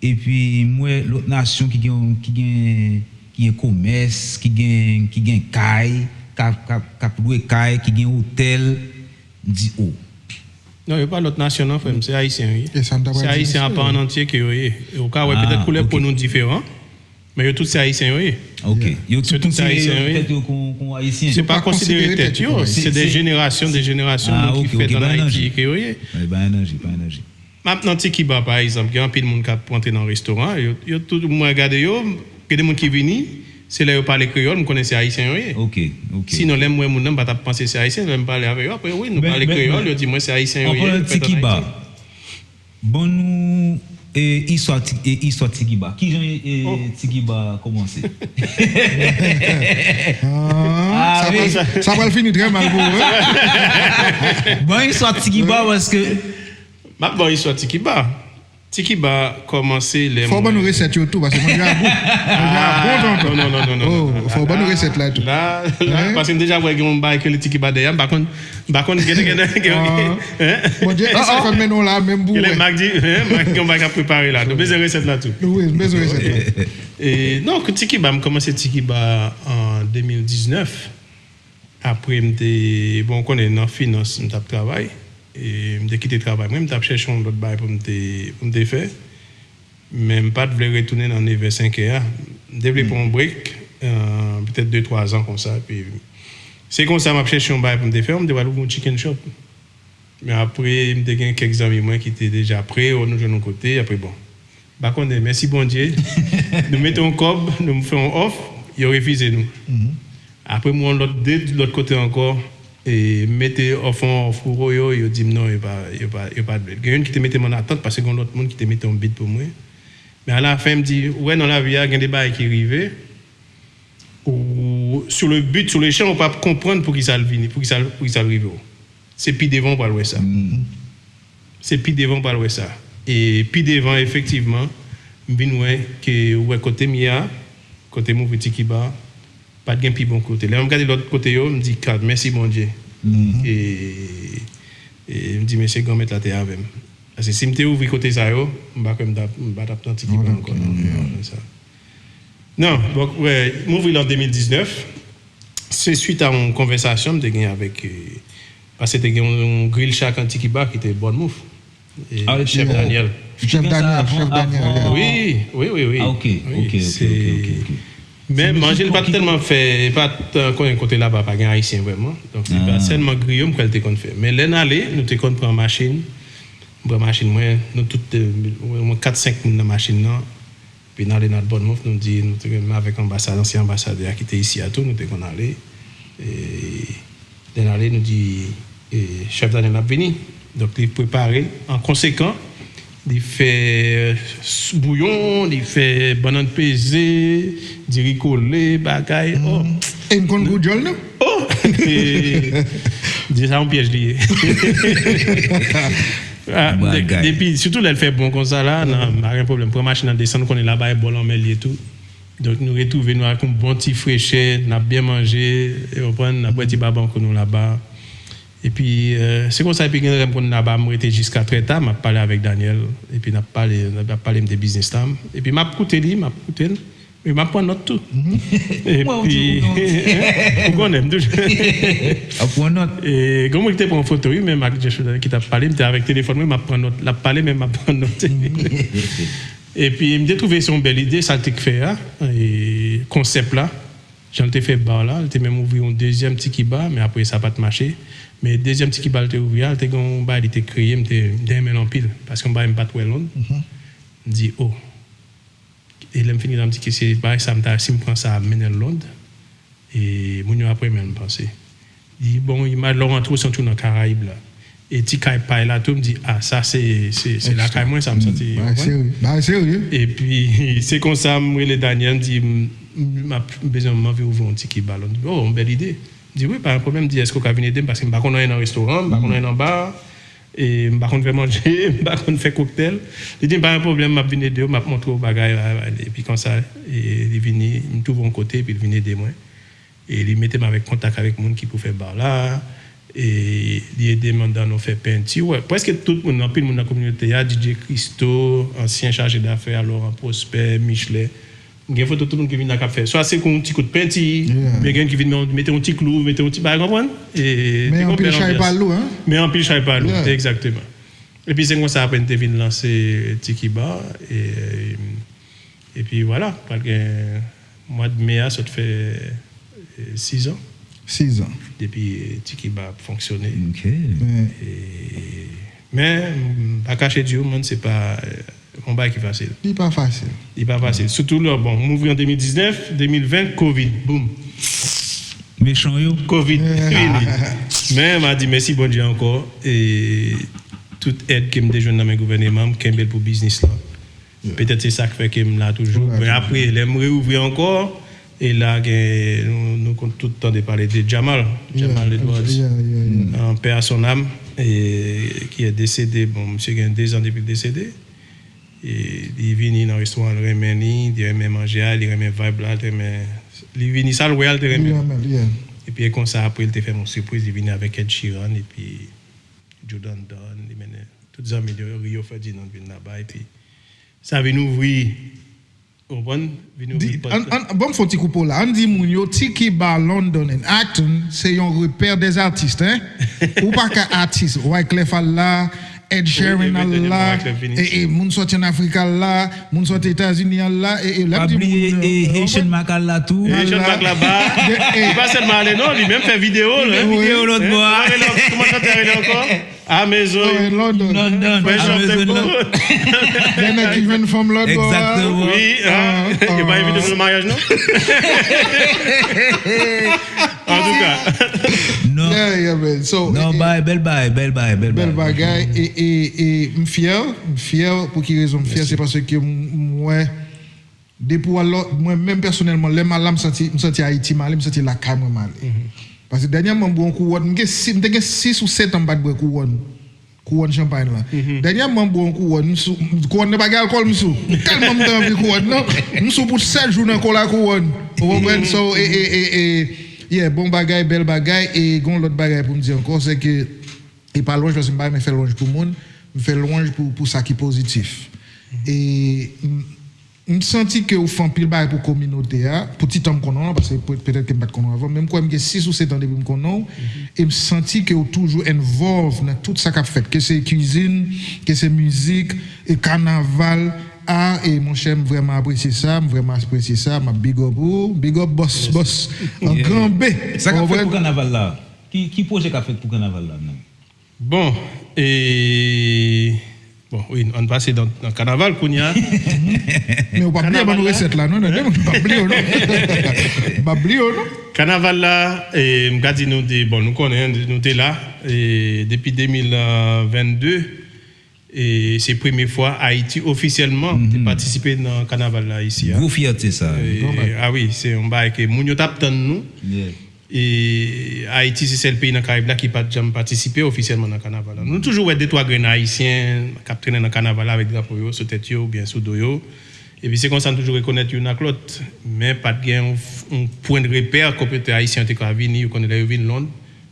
epi m wè lòt nasyon ki gen, ki gen, ki gen komès, ki gen, ki gen kay, k ap, k ap, k ap lwe kay, ki gen otèl, m di, o. Non, yo pa lòt nasyon non, frè m, se Ayisyen yo ye. Se Ayisyen apa an antye ke yo ye. Ou ka wè petèt koulè po nou diferan, men yo tout se Ayisyen yo ye. Ok. Yo tout konsidere tèt yo kon, kon Ayisyen. Se pa konsidere tèt yo, se de jenerasyon, de jenerasyon moun ki fèt ann Ayiti ke yo ye. Bagay nan je, bagay nan je. M ap nan Ti Kiba, pa egzanp, gen anpil moun k ap rantre nan restoran, yo, yo tout, mwen gade yo, gen de moun ki vini, se lè yo pale kreyòl, m konnen se Ayisyen yo ye. Ok, ok. Sinon, lè m wè moun nan, m pa t ap panse se Ayisyen, lè m pale avè yo, apre, wi, nou pale kreyòl, yo di mwen se Ayisyen yo ye, fèt ann Ayiti. Ban nou, e, istwa Ti, e, istwa Ti Kiba. Kijan, e, Ti Kiba kòmanse? Ah, sa pral, sa pral fini trè mal pou ou, hein? Ban istwa Ti Kiba, paske M ap ba w istwa Ti Kiba. Ti Kiba kòmanse lè mwen... Fò w ban nou resèt yo tou, paske manje a bon. Manje a bon tonton. Non, non, non, non, non. Oh, fò w ban nou resèt la tou. La, la, paske m deja wè gen yon bagay ki rele Ti Kiba dèyè m, m pa konn, m pa konn gen, gen, gen, gen, hein? Bondye, e sa fè m mennen w la menm pou wè. Gen lè Mak di, hein, Mak gen yon bagay k ap prepare la. Nou bezwen resèt la tou. Wi, m bezwen resèt la. E, non, Ti Kiba, m kòmanse Ti Kiba an de mil diznèf. Apre, m te, bon, ou konnen, nan finans, m t ap travay. E m te kite travay mwen, m t ap chèche yon lòt bagay pou m te, pou m te fè. Men m pa t vle retounen nan nevè, senkè a. M te vle pran yon break, euh, petèt de, twa zan konsa. Epi, se konsa, m ap chèche yon bagay pou m te fè. M te pral ouvri yon chicken shop. Men apre, m te gen kèk zanmi mwen ki te deja pre, nou jwenn yon kote, apre bon. M pa konnen, mèsi Bondye. Nou mete yon kòb, nou fè yon òf, yo refize nou. Apre, m wè yon lòt, de lòt kote ankò, e m mete òf, yon òf pou yo, yo di m non, yo pa, yo pa, yo pa t vle. Gen youn ki te mete m an atant, paske gen yon lòt moun ki te mete yon bid pou mwen. Men alafen, m di, ou wè, nan lavi a, gen de bagay ki rive, ou, sur le but, sur le champ, ou p ap konprann poukisa l vini, poukisa l, poukisa l rive w. Se pi devan ou pral wè sa. Se pi devan ou pral wè sa. E pi devan, efektivman, m vin wè ke, ou wè kote m ye a, kote m ouvri Ti Kiba, pa t gen pi bon kote. Lè m gade lòt kote yo, m di, "Gad, mèsi Bondye." E, e m di, "Mesye, Granmèt la te avè m." Paske si m te ouvri kote sa yo, m pa kwè m t ap, m pa t ap nan Ti Kiba ankò, non. Non, bon, wè, m ouvri l an de mil diznèf. Se swit a yon konvèsasyon m te gen avèk, e, paske te gen yon, yon grill shack an Ti Kiba ki te Bournemouth. E, Chèf Daniel. Chèf Daniel, Chèf Daniel. Wi, wi, wi, wi. Ah, ok, ok, ok, ok, ok. Men manje l pa t tèlman fè, e pa t, euh, konnen kote laba pa gen Ayisyen vrèman. Donk, se pa sèlman griyo m kwè l te konn fè. Men lè n ale, nou te konn pran machin. M pran machin mwen, nou tout, euh, mwen kat, senk moun nan machin nan. Epi n ale nan Bournemouth, nou di, nou te menm avèk anbasad, ansyen anbasadè a ki te isi a tou, nou te konn ale. E lè n ale, nou di, e, Chèf Daniel ap vini. Donk, li prepare. An konsekan, li fè s-, bouyon, li fè bannann peze, diri kole, bagay. Oh. E n konn gou dyòl, non? Oh! E, di sa yon pyèj li ye. Ah, de- depi, sitou lè l fè bon konsa la, nan, pa gen pwoblèm. Pran machin nan desann, konnen laba e bò lanmè li ye tou. Donk, nou retwouve nou ak yon bon ti frechè, n ap byen manje, ou konprann, n ap bwè ti babankou nou laba. Epi, eh, se konsa, epi gen lè m konn laba, m rete jiska trè ta, m ap pale avèk Daniel, epi n ap pale, n ap pale m de biznis la. Epi m ap koute li, m ap koute l, e m ap pran nòt tou. Epi, ou konnen m toujou. Ap pran nòt. E, gen moun ki te pran foto, wi, menm ak Jeff ki t ap pale, m te avèk telefòn mwen, m ap pran nòt. L ap pale, men m ap pran nòt. Epi, m te twouve se yon bèl ide, sa l te k fè a, e, konsèp la. Jan l te fè bar la, l te menm ouvri yon dezyèm Tiki Bar, men apre sa pa t mache. Men dezyèm Tiki Bar l te ouvri a, l te gen yon bagay li te kreye, m te, m te renmen l anpil, paske yon bagay m pa t wè Lond. M di, oh. E lè m fin li la, m di ke se bagay sa m ta, si m pran sa, m mennen l Lond, e moun yo ap renmen l, m panse. Li bon imaj, lè w antre, w santi w nan Karayib la. E ti kay pay la tou, m di, ah, sa se, se, se lakay mwen, sa m santi, w konprann? Bagay serye, bagay serye. Epi, se konsa, m rele Daniel, m di, m, m ap, m bezwen, m anvi ouvri yon Tiki Bar Lond. Oh, yon bèl ide. M di, wi, pa gen pwoblèm. M di, èske w ka vin ede m? Paske m pa konn anyen nan restoran, m pa konn anyen nan bar. E m pa konn fè manje, m pa konn fè koktèl. Li di m, pa gen pwoblèm, m ap vin ede w, m ap montre w bagay. Epi konsa, e, li vini, m twouve yon kote, epi l vin ede mwen. E li mete m avèk kontak avèk moun ki pou fè bar la. E li ede m anndan nou fè penti. Wè, prèske tout moun, anpil moun nan kominote a, D J Christo, ansyen chaje dafè a, Laurent Prosper, Michelet. M gen foto tout moun ki vin la k ap fè. Swa se kon yon ti kout penti, men gen ki vin nan, mete yon ti klou, mete yon ti bagay, konprann? E, men anpil chay pa lou, hein? Men anpil chay pa lou, egzakteman. Epi se konsa apre n te vin lanse Tiki Bar. E, epi vwala, pral gen mwa de me a sot fè, e, sizan. Sizan. Depi, e, Tiki Bar ap fonksyone. Ok. E, men, m pa kache di w, moun, se pa, e, yon bagay ki fasil. Li pa fasil. Li pa fasil. Sitou lè, bon, m ouvri an de mil diznèf, de mil ven, kovid, boum. Mechan yo. Kovid, fini. Men, m a di mèsi Bondye ankò. E tout èd ke m te jwenn nan men gouvèneman, m kenbe l pou biznis lan. Petèt se sa k fè ke m la toujou. Men apre, lè m reouvri ankò, e la gen, nou, nou konn tout tande pale de Jamal, Jamal Edwards, en paix à son âme, e, qui est décédé. Bon, misye gen de zan depi l desede. E li vini nan restoran, l renmen li, li renmen manje a, li renmen vibe la, li renmen, li vini sa l wè a, li te renmen. Epi e konsa apre, l te fè m yon sipriz, li vini avèk Ed Sheeran, epi Joe Don Don, li mennen tout zanmi l yo, Rio Ferdinand vin laba, epi sa vin ouvri, ou konprann? Vin ouvri pòt la. An, an, ban m fè yon ti koupe w la. Ann di moun yo, Tiki Bar London and Acton, se yon repè des artistes, hein? Ou pa ka atis, Wyclef al la, Ed Sheeran al la, e, e, moun sòti ann Afrik al la, moun sòti Etazini al la, e, e, lè m di moun, e, Haitian Mac al la tou. Haitian Mac laba. E pa sèlman ale non, li menm fè videyo, li. Fè videyo lòt bò a. Kòman chante a rele ankò? Amazon. London. London. Fresh off the boat. Gen nèg ki jwenn fanm lòt bò a. Exactement. Wi, ah, yo pa envite m nan maryaj non. Antouka. Non. Yeah, yeah, man. So, non, e, e, bay, bèl bay, bèl bay, bèl bay. Bèl bagay. E, e, e m fyè, m fyè. Pou ki rezon m fyè? Se paske m, m wè, depi w al lò, mwen menm pèsonèlman, lè m al la, m santi, m santi Ayiti m ale, m santi lakay mwen m ale. Paske dènyèman m bwè yon kouwòn, m gen si, m te gen sis ou sèt an m pa t bwè kouwòn. Kouwòn chanpay la. Dènyèman m bwè yon kouwòn, m sou, kouwòn nan pa gen alkòl, m sou. Tèlman m te anvi kouwòn nan, m sou pou sèt jou nan kola kouwòn. Ou konprann? So, e, e, e, e, yeah, bon bagay, bèl bagay, e gon lòt bagay pou m di ankò, se ke, e pa lwanj, paske m pa renmen fè lwanj pou moun, m fè lwanj pou, pou sa ki pozitif. E m, m santi ke ou fè anpil bagay pou kominote a, pou ti tan m konnen w lan, paske pe-, petèt ke m pa t konnen w avan, men m kwè m gen sis ou sèt an depi m konnen w, e m santi ke ou toujou involve nan tout sa k ap fèt, ke se kwizin, ke se mizik, e kanaval, a, e monchè, m vrèman apresye sa, m vrèman apresye sa, m ap big up ou, big up bòs, bòs, an gran B. Sa k ap fèt pou kanaval la? Ki, ki pwojè k ap fèt pou kanaval la menm? Bon, e, bon, wi, ann pase nan, nan kanaval kounye a. Men ou pa bliye ban nou resèt la, non, non, non, m pa bliye w, non. M pa bliye w, non. Kanaval la, e, m ka di nou te, bon, nou konnen, nou te la, e, depi de mil vennde, e se premye fwa Ayiti ofisyèlman te patisipe nan kanaval la isi a. Gwo fyète sa. E, a wi, se yon bagay ke moun yo t ap tann nou. E Ayiti se sèl peyi nan Karayib la ki pa t janm patisipe ofisyèlman nan kanaval la. Nou toujou wè de twa grenn Ayisyen k ap trennen nan kanaval la avèk drapo yo sou tèt yo oubyen sou do yo. Epi se konsa nou toujou rekonèt youn ak lòt. Men pa t gen yon, yon pwen de repè kote Ayisyen yo te ka vini. Ou konnen lè yo vin Lond,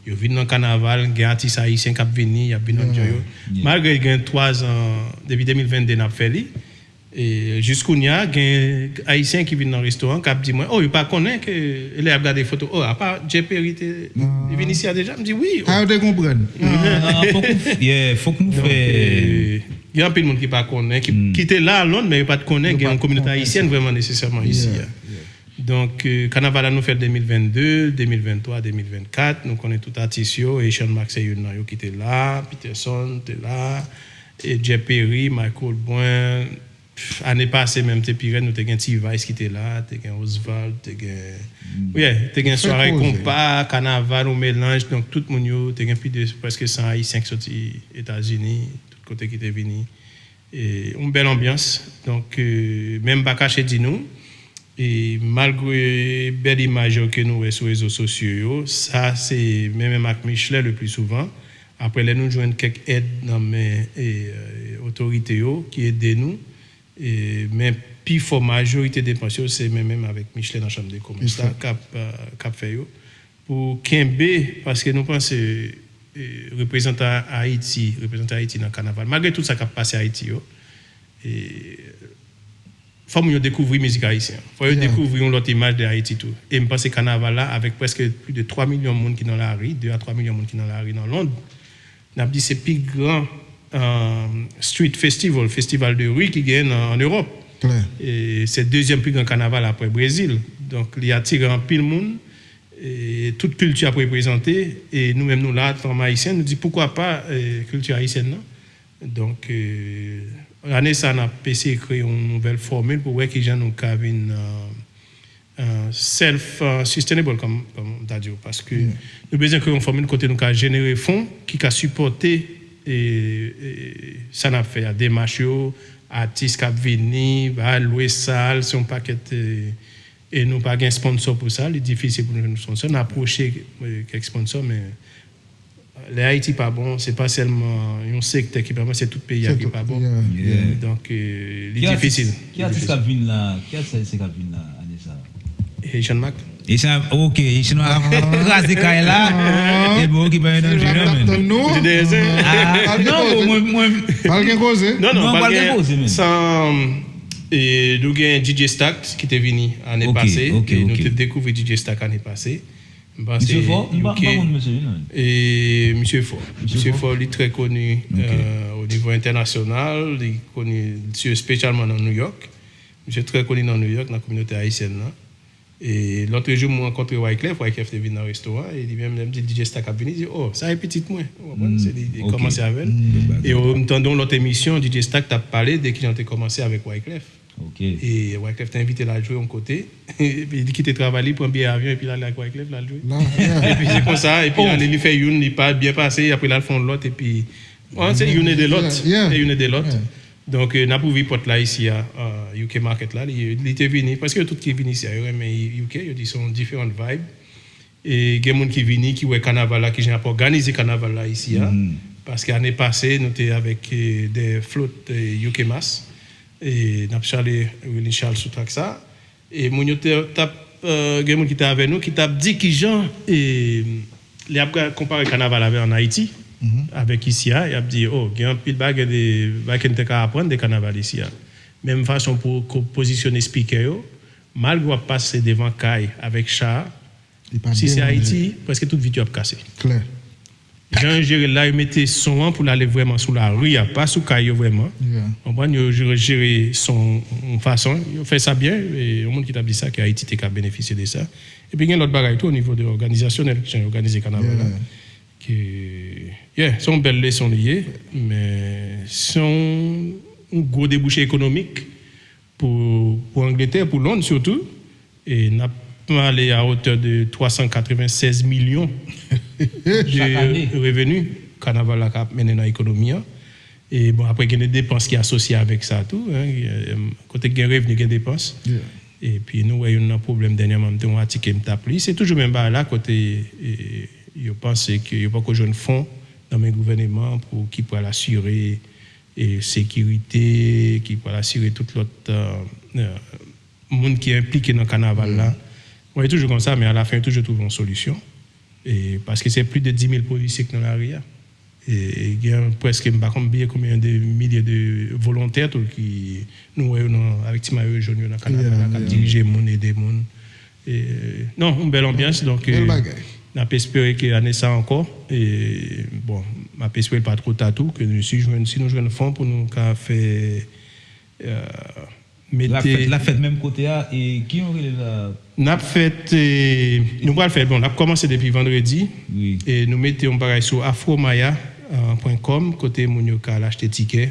yo vin nan kanaval, gen atis ayisyen k ap vini, y ap vin Lond yo. Malgre gen twa zan, depi de mil venn de n ap fè li, E jis kounye a, gen Ayisyen ki vin nan restoran k ap di mwen, oh, yo pa konnen ke, e lè y ap gade foto, oh, apa Djè Peri te li vin isi a deja? M di, wi. Sa yo te konprann. Non, fòk nou, yeah, fòk nou fè. Gen anpil moun ki pa konnen, ki, ki te la a Lond, men yo pa t konnen gen yon kominote ayisyèn vrèman nesesèman isi a. Donk, kanaval la nou fè l de mil venn de, de mil venn twa, de mil venn kat, nou konnen tout atis yo, Echan Max se youn nan yo ki te la, Peterson te la, e Djè Peri, Michael Brun, Ane pase menm te pi rèd, nou te gen T-Vice ki te la, te gen Osvald, te gen, yeah, te gen sware konpa, kanaval, yon melanj, donk tout moun yo, te gen plis de prèske san Ayisyen ki soti Etazini, tout kote ki te vini. E yon bèl anbyans, donk, men m pa kache di nou, e malgre bèl imaj yo ke nou wè sou rezo sosyo yo, sa se mwen menm ak Michelet le pli souvan, apre lè nou jwenn kèk èd nan men otorite yo ki ede nou, men pi fò majorite depans yo se mwen menm avèk Michelet nan chanm de komès la k ap, k ap fè yo. Pou kenbe, paske nou panse reprezante Ayiti, reprezante Ayiti nan kanaval, malgre tout sa k ap pase Ayiti yo, fò moun yo dekouvri mizik ayisyen an. Fò yo dekouvri yon lòt imaj de Ayiti tou. E m panse kanaval la, avèk prèske plis de twa milyon moun ki nan lari, de a twa milyon moun ki nan lari nan Lond, n ap di se pi gran street festival, festival de ri ki genyen nan, an Ewòp. E se dezyèm pi gran kanaval apre Brezil. Donk, li atire anpil moun, e tout kilti ap reprezante. E nou menm nou la, fanm ayisyen, nou di poukwa pa kilti ayisyèn nan. Donk, ane sa a, n ap eseye kreye yon nouvèl fòmil pou wè kijan nou ka vin self-sustainable, kòm m ta di w, paske nou bezwen kreye yon fòmil kote nou ka jenere fon ki ka sipòte sa n ap fè a, demach yo, atis k ap vini, lwe sal, se yon pakèt, e nou pa gen sponsò pou sa, li difisil pou nou jwenn sponsò, n ap pwoche kèk sponsò, men lè Ayiti pa bon, se pa sèlman yon sektè ki pa bon, se tout peyi a ki pa bon. Donk, li difisil. Ki atis k ap vin la? Ki atis ayisyen k ap vin la ane sa a? Echan Max. Echan, ok, Echan Max ap kraze kay la. E bon, ok, pa yon danje non, men. Non, bon, mwen, mwen. Pral gen koze. Non, non, pral gen koze, men. San, e, nou gen D J Stack ki te vini ane pase. E nou te dekouvri D J Stack ane pase. M panse misye fò, m pa, m pa konn misye wi non. E misye fò. Misye fò, li trè koni o nivo entènasyonal, li koni espesyalman nan New York. Misye trè koni nan New York, nan kominote ayisyèn nan. E lòt jou, mwen rankontre Wyclef, Wyclef te vin nan restoran, e li menm, lè m di D J Stack ap vini, li di, oh, sa e pitit mwen. Ou konprann? Se li, li kòmanse avè l. E m tande yon lòt emisyon, D J Stack t ap pale de kijan l te kòmanse avèk Wyclef. E Wyclef te envite l al jwe yon kote. Epi li kite travay li, pran biyè avyon, epi l ale ak Wyclef, l al jwe. Epi se konsa, epi l ale, li fè youn, li pa byen pase, apre l al fè yon lòt, epi se youn ede lòt. Se youn ede lòt. Donk, n ap ouvri pòt la isi a, U K Market la, li, li te vini, paske yo tout ki vini isi a, yo renmen U K, yo di se yon diferan vibe. E gen moun ki vini, ki wè kanaval la, kijan y ap òganize kanaval la isi a. Paske ane pase, nou te avèk, e, de flot, e, U K Mass. E n ap salye Willy Charles sou trak sa. E moun yo te, t ap, e, gen moun ki te avè nou, ki t ap di kijan, e, lè y ap konpare kanaval avè ann Ayiti, avèk isi a, y ap di, oh, gen anpil bagay de, bagay ke n te ka aprann de kanaval isi a. Menm fason pou ko-, pozisyone spikè yo, malgre w ap pase devan kay avèk cha a, si se Ayiti, prèske tout vit yo ap kase. Jan yo jere l la, yo mete son an pou l ale vrèman sou lari a, pa sou kay yo vrèman. Konprann? Yo jere, jere son yon fason, yo fè sa byen. E yon moun ki t ap di sa, ke Ayiti te ka benefisye de sa. Epi gen lòt bagay tou, o nivo de òganizasyonèl, jan yo òganize kanaval la. Ke, yeah, se yon bèl leson li ye, men se yon, yon gwo debouche ekonomik pou, pou Angletè, pou Lond sitou. E n ap pale a otè de twa san katreven sèz milyon de reveni kanaval la ka ap mennen nan ekonomi an. E bon, apre gen de depans ki asosye avèk sa tou, en, kote gen revni, gen depans. Epi nou wè youn nan pwoblèm dènyèman, m te yon atik ke m t ap li, se toujou menm bagay la kote e, yo panse ke yo poko jwenn fon nan men gouvèneman pou ki pral asire e, sekirite, ki pral asire tout lòt e, e, moun ki enplike nan kanaval la. Bon, e toujou konsa, men alafen yo toujou twouve yon solisyon. E, paske se plis de dis mil polisye ki nan lari a. E, e gen prèske, m pa konn byen konbyen de milye de volontè tou ki nou wè yo nan, avèk ti mayo jòn yo nan kanaval la, k ap dirije moun, ede moun. E, non, yon bèl anbyans, donk, e, n ap espere ke ane sa ankò, e, bon, m ap espere l pa twò ta tou, ke nou, si jwenn, si nou jwenn fon pou nou ka fè, e, mete. L ap fèt, l ap fèt menm kote a, e ki yon rele la? N ap fèt, e, nou pral fè, bon, n ap kòmanse depi vandredi. Wi. E nou mete yon bagay sou afromaya pwen kòm, kote moun yo ka al achte tikè.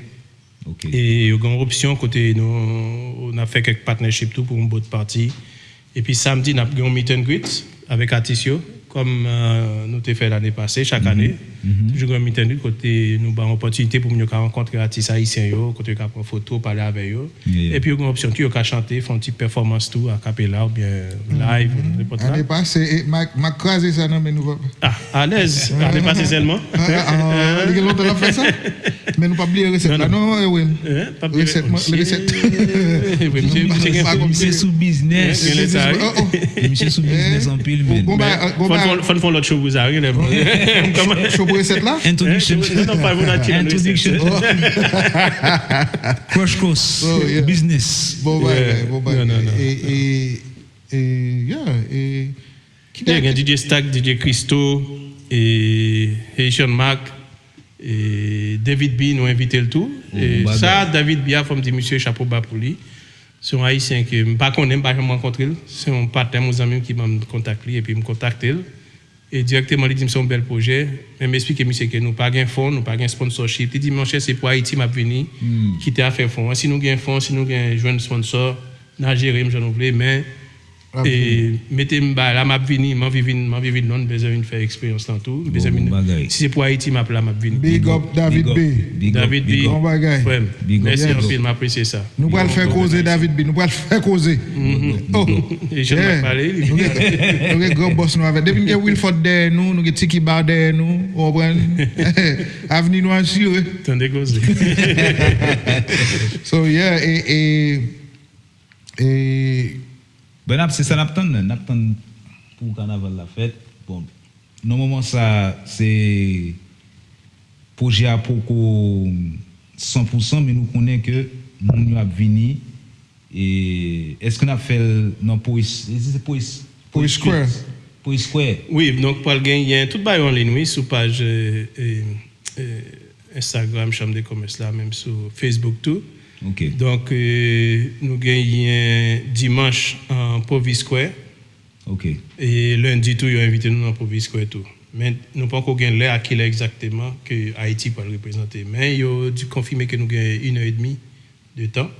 Ok. E yo gen yon opsyon kote nou, n ap fè kèk partnership tou pou yon bout pati. Epi samdi, n ap gen yon meet and greet avèk atis yo, kòm, e, nou te fè lane pase, chak ane. Toujou gen yon meet and greet kote nou ba yon opòtinite pou moun yo ka rankontre atis ayisyen yo, kote yo ka pran foto, pale avè yo. Epi yo gen opsyon tou, yo ka chante, fè yon ti pèfòmans tou, akapela oubyen live, nenpòt la. Ane pase, e, m a, m a kraze sa nan men nou, papa. Ah, alèz, ane pase sèlman. Ah, ah, ah, li gen lontan l ap fè sa. Men nou p ap bliye resèt la, non, Erwin? Hein? P ap bliye resèt, mwen, resèt. Misye, misye gen fon. Misye sou biznis. Gen lè sa, wi. Oh, oh. Misye sou biznis anpil, men. Fò n fè yon lòt show pou sa, wi, lè. Show pou resèt la? Introduction. Non, non, pa pou nan ti resèt. Introduction. Crush Course. Oh, yeah. Business. Bon bagay, bon bagay. Non, non, non. E, e, e, yeah, e, ki dèt? Yeah, gen D J Stack, D J Christo, e, Haitian Mac, e, David B, nou envite l tou. E, sa, David B a, fò m di misye chapo ba pou li. Se yon Ayisyen ke m pa konnen, m pa janm rankontre l. Se yon patnè m, yon zanmi m ki ban m kontak li, epi m kontakte l. E dirèkteman, li di m se yon bèl pwojè. Men m esplike misye ke nou pa gen fon, nou pa gen sponsorship. Li di, monchè, se pou Ayiti m ap vini, kite afè fon an. Si nou gen fon, si nou gen jwenn sponsor, n a jere m jan nou vle, men e, mete m bay la, m ap vini, m anvi vin, m anvi vin Lond, m bezwen vin fè eksperyans lan tou. M bezwen vin, si se pou Ayiti m ap la, m ap vini. Big up David B. David B, bon bagay. Frè m, mèsi anpil, m apresye sa. Nou pral fè koze, David B. Nou pral fè koze. Oh. E jan m ap pale, li. Nou gen, nou gen gran bòs nou avè. Depi n gen Wilford dèyè nou, nou gen Tiki Bar dèyè nou, ou konprann? Avni nou asire. Tande koze. So, yeah, e, e, e, Ben, n ap, se sa n ap tann, n ap tann pou kanaval la fèt. Bon, nan moman sa, se pwojè a poko san pou san, men nou konnen ke moun yo ap vini. E èske n ap fè l nan Poise, se Poise, Poise Square. Poise Square. Wi, donk pral genyen tout bagay anliy, wi, sou paj, e, e, e, Instagram Chanm de Kòmès la, menm sou Facebook tou. Ok. Donk, e, nou genyen dimanch an Poise Square. Ok. E lendi tou, yo envite nou nan Poise Square tou. Men nou poko gen lè, a kilè egzakteman ke Ayiti pral reprezante. Men yo di konfime ke nou gen inè edmi de tan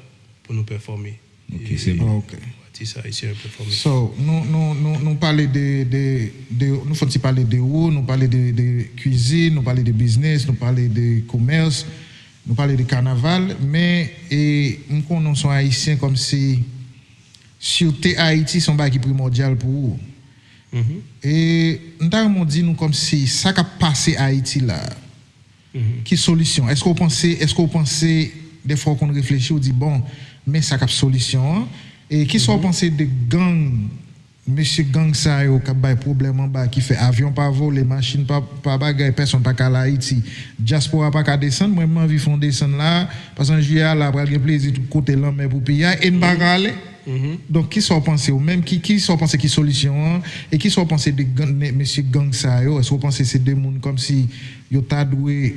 pou nou pèfòme. Ok, se bon. Ok. Atis ayisyen yo pèfòme. So, nou, nou, nou, nou pale de, de, de, nou fè ti pale de ou, nou pale de, de kwizin, nou pale de biznis, nou pale de komès, nou pale de kanaval, men, e, m konnen w se yon Ayisyen kòmsi sirte Ayiti se yon bagay ki primòdyal pou ou. E m ta renmen w di nou kòmsi sa k ap pase Ayiti la, ki solisyon? Èske w panse, èske w panse, dèfwa w konn reflechi, w di, bon, men sa k ap solisyon an? E kisa w panse de gang, mesye gang sa yo k ap bay pwoblèm anba, ki fè avyon pa vole, machin pa, pa bagay, pèsonn pa ka al Ayiti, dyaspora pa ka desann? Mwen, m anvi fè yon desann la, paske an jiyè a la, pral gen plezi tout kote, lanmè pou peyi a, e n pa ka ale. Donk, kisa w panse, ou menm, ki, kisa w panse ki solisyon an, e kisa w panse de gang, mesye gang sa yo? Èske w panse se de moun kòmsi yo ta dwe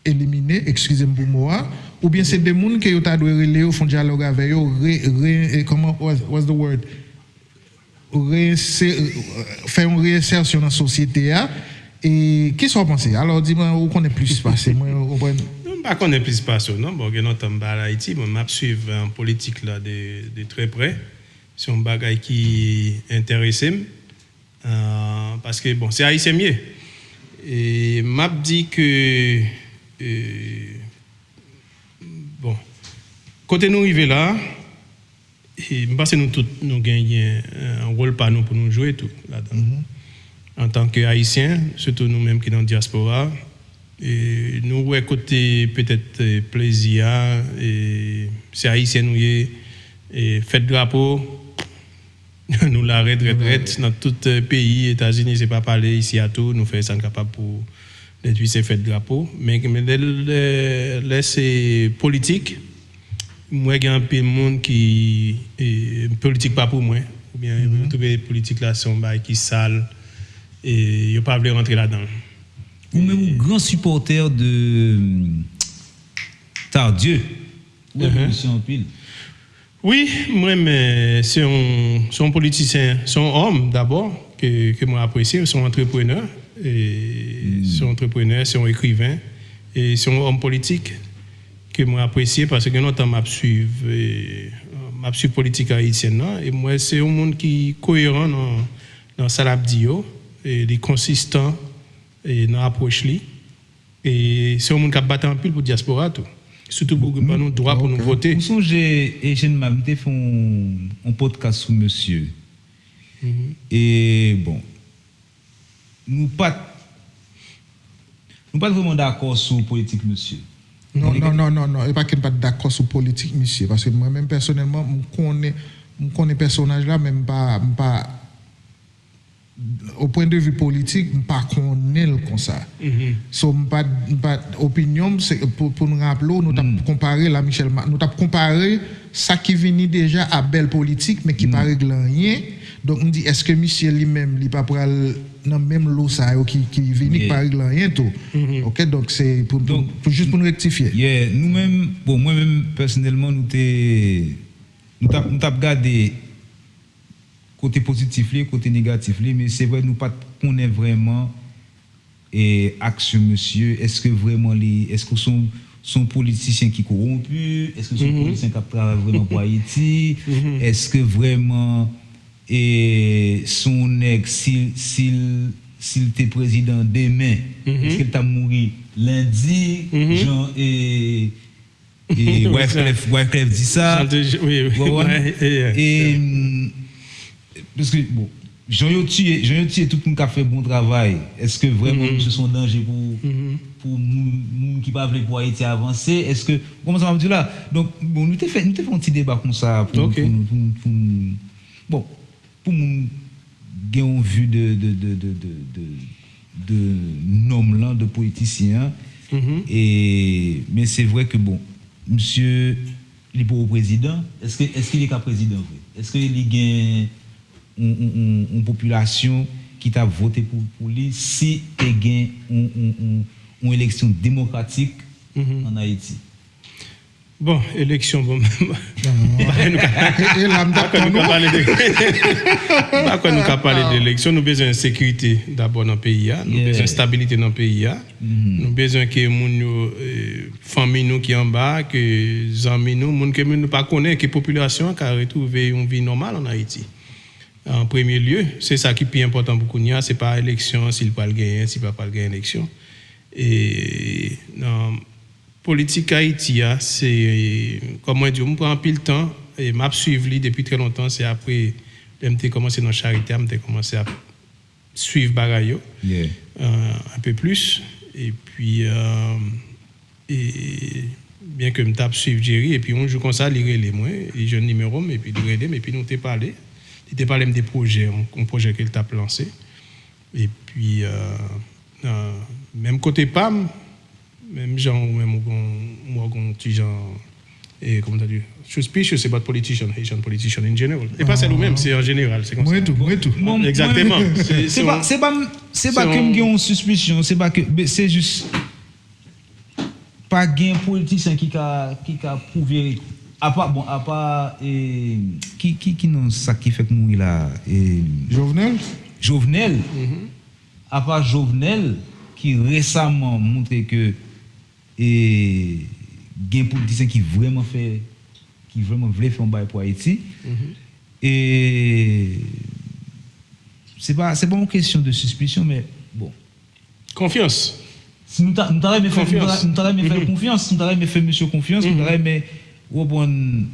elimine, eskize m pou mo a, oubyen se de moun ke yo ta dwe rele yo, fè yon dyalòg avè yo, re, re, e, kòman, what, what's the word? Reinse-, fè yon reyensèsyon nan sosyete a. E kisa w panse? Alò, di mwen, ou konnen plis pase mwen, ou konprann? Non, m pa konnen plis pase w, non. Bon, gen lontan m pa al Ayiti, men m ap swiv, e, politik la de, de trè prè. Se yon bagay ki enterese m. E, paske, bon, se Ayisyen m ye. E m ap di ke, e, bon, kote nou rive la, e m panse nou tout, nou genyen yon wòl pa nou pou nou jwe tou ladan. Antanke Ayisyen, sitou nou menm ki nan dyaspora, e nou wè kote petèt, e, plezi a, e se Ayisyen nou ye, e fèt drapo, nou la rèd, rèd, rèd, nan tout, e, peyi, Etazini, se pa pale isi a tou, nou fè sa n kapab pou lè twise fèt drapo. Men, men lè, lè, lè se politik, m wè gen anpil moun ki, e, politik pa pou mwen, oubyen yo twouve politik la se yon bagay ki sal, e yo pa vle rantre ladan l. Ou menm ou gran sipòtè de Tardieu. Ou renmen misye anpil. Wi, m renmen, se yon, se yon politisyen, se yon òm dabò ke, ke mwen apresye, se yon antreprenè, e se yon antreprenè, se yon ekriven, e se yon òm politik ke mwen apresye paske gen lontan m ap swiv, e, m ap swiv politik ayisyèn nan, e m wè se yon moun ki koyeran nan, nan sa l ap di yo, e li konsistan, e nan apwòch li. E se yon moun k ap batay anpil pou dyaspora tou. Sitou pou ban nou dwa pou nou vote. Ou sonje, e, Eugène Mab, m te fè yon, yon podcast sou misye. E, bon, nou pa t, nou pa t vrèman dakò sou politik misye. Non, non, non, non, non. E pa ke m pa t dakò sou politik misye. Paske mwen menm, pèsonèlman, m konnen, m konnen pèsonaj la, men m pa, m pa, o pwen de vi politik, m pa konnen l konsa. So, m pa, m pa, opinyon m, se pou, pou n raple w, nou t ap konpare la, Michel Ma-, nou t ap konpare sa ki vini deja a bèl politik, men ki pa regle anyen. Donk, m di, èske misye li menm, li pa pral nan menm lo sa yo ki, ki vini, ki pa regle anyen tou? Oke, donk, se pou, pou, pou, jis pou n rektifye. Yeah, nou menm, bon, mwen menm, pèsonèlman, nou te, nou t ap, nou t ap gade kote pozitif li, kote negatif li, men se vre nou pa t konnen vrèman, e, aksyon misye, èske vrèman li, èske se yon, se yon politisyen ki kowonpi, èske se yon politisyen k ap travay vrèman pou Ayiti, èske vrèman, e, se yon nèg, si, si l, si l te prezidan demen, èske l t ap mouri lendi, jan, e, E Wyclef, Wyclef di sa. Jan te, wi, wi. Ou konprann? E, mm, paske, bon, jan yo tiye, jan yo tiye tout moun k ap fè bon travay, èske vrèman misye se yon danje pou, pou moun, moun ki pa vle pou Ayiti avanse? Èske, ou konprann sa m ap di w la? Donk, bon, nou te fè, nou te fè yon ti deba konsa pou, pou nou, pou, pou, bon, pou moun gen yon vi de, de, de, de, de, de nonm lan, de politisyen an. E, men se vre ke, bon, misye, li poko prezidan. Èske, èske li ka prezidan vre? Èske li gen yon, yon, yon, yon popilasyon ki t ap vote pou, pou li si te gen yon, yon, yon, yon eleksyon demokratik ann Ayiti? Bon, eleksyon, bon, m pa kwè nou ka, e, e la, m t ap tann ou. M pa kwè nou ka pale de, m pa kwè nou ka pale de eleksyon. Nou bezwen sekirite dabò nan peyi a. Nou bezwen stabilite nan premye lye. Nou bezwen ke moun yo, e, fanmi nou ki anba, ke zanmi nou, moun ke nou pa konnen, ke popilasyon an ka retwouve yon vi nòmal ann Ayiti. An premye lye, se sa ki pi enpòtan pou kounye a, se pa eleksyon an, si l pral genyen, si l pa pral genyen eleksyon. E nan politik Ayiti a, se, kòm mwen di w, m pran anpil tan, e m ap swiv li depi trè lontan. Se apre, lè m te kòmanse nan charite a, m te kòmanse ap swiv bagay yo, e, un peu plus. Epi, e, e, byen ke m t ap swiv Jerry, epi yon jou konsa, li rele mwen, li jwenn nimewo m, epi li rele m, epi nou te pale. Li te pale m de pwojè, yon, yon pwojè ke l t ap lanse. Epi, e, e, menm kote pa m, menm jan ou menm ou gon, ou gon ti jan, e, comment on dit, suspicious about politician, Haitian politician in general. E pa sèl ou menm, se an jeneral, se konsa. Mwen tou, mwen tou. Egzakteman. Se, se pa, se pa, se pa ke m gen yon sispisyon, se pa ke, se jis pa gen politisyen ki ka, ki ka pwouve, apa, bon, apa, e, ki, ki, ki non sa ki fèk mouri la, e, Jovenel? Jovenel. Apa Jovenel, ki resaman montre ke, e, gen politisyen ki vrèman fè, ki vrèman vle fè yon bagay pou Ayiti. E se pa, se pa yon kesyon de sispisyon, men bon. Konfyans. Si nou ta, nou ta renmen fè, nou ta, nou ta renmen fè l konfyans, nou ta renmen fè misye konfyans, nou ta renmen reprann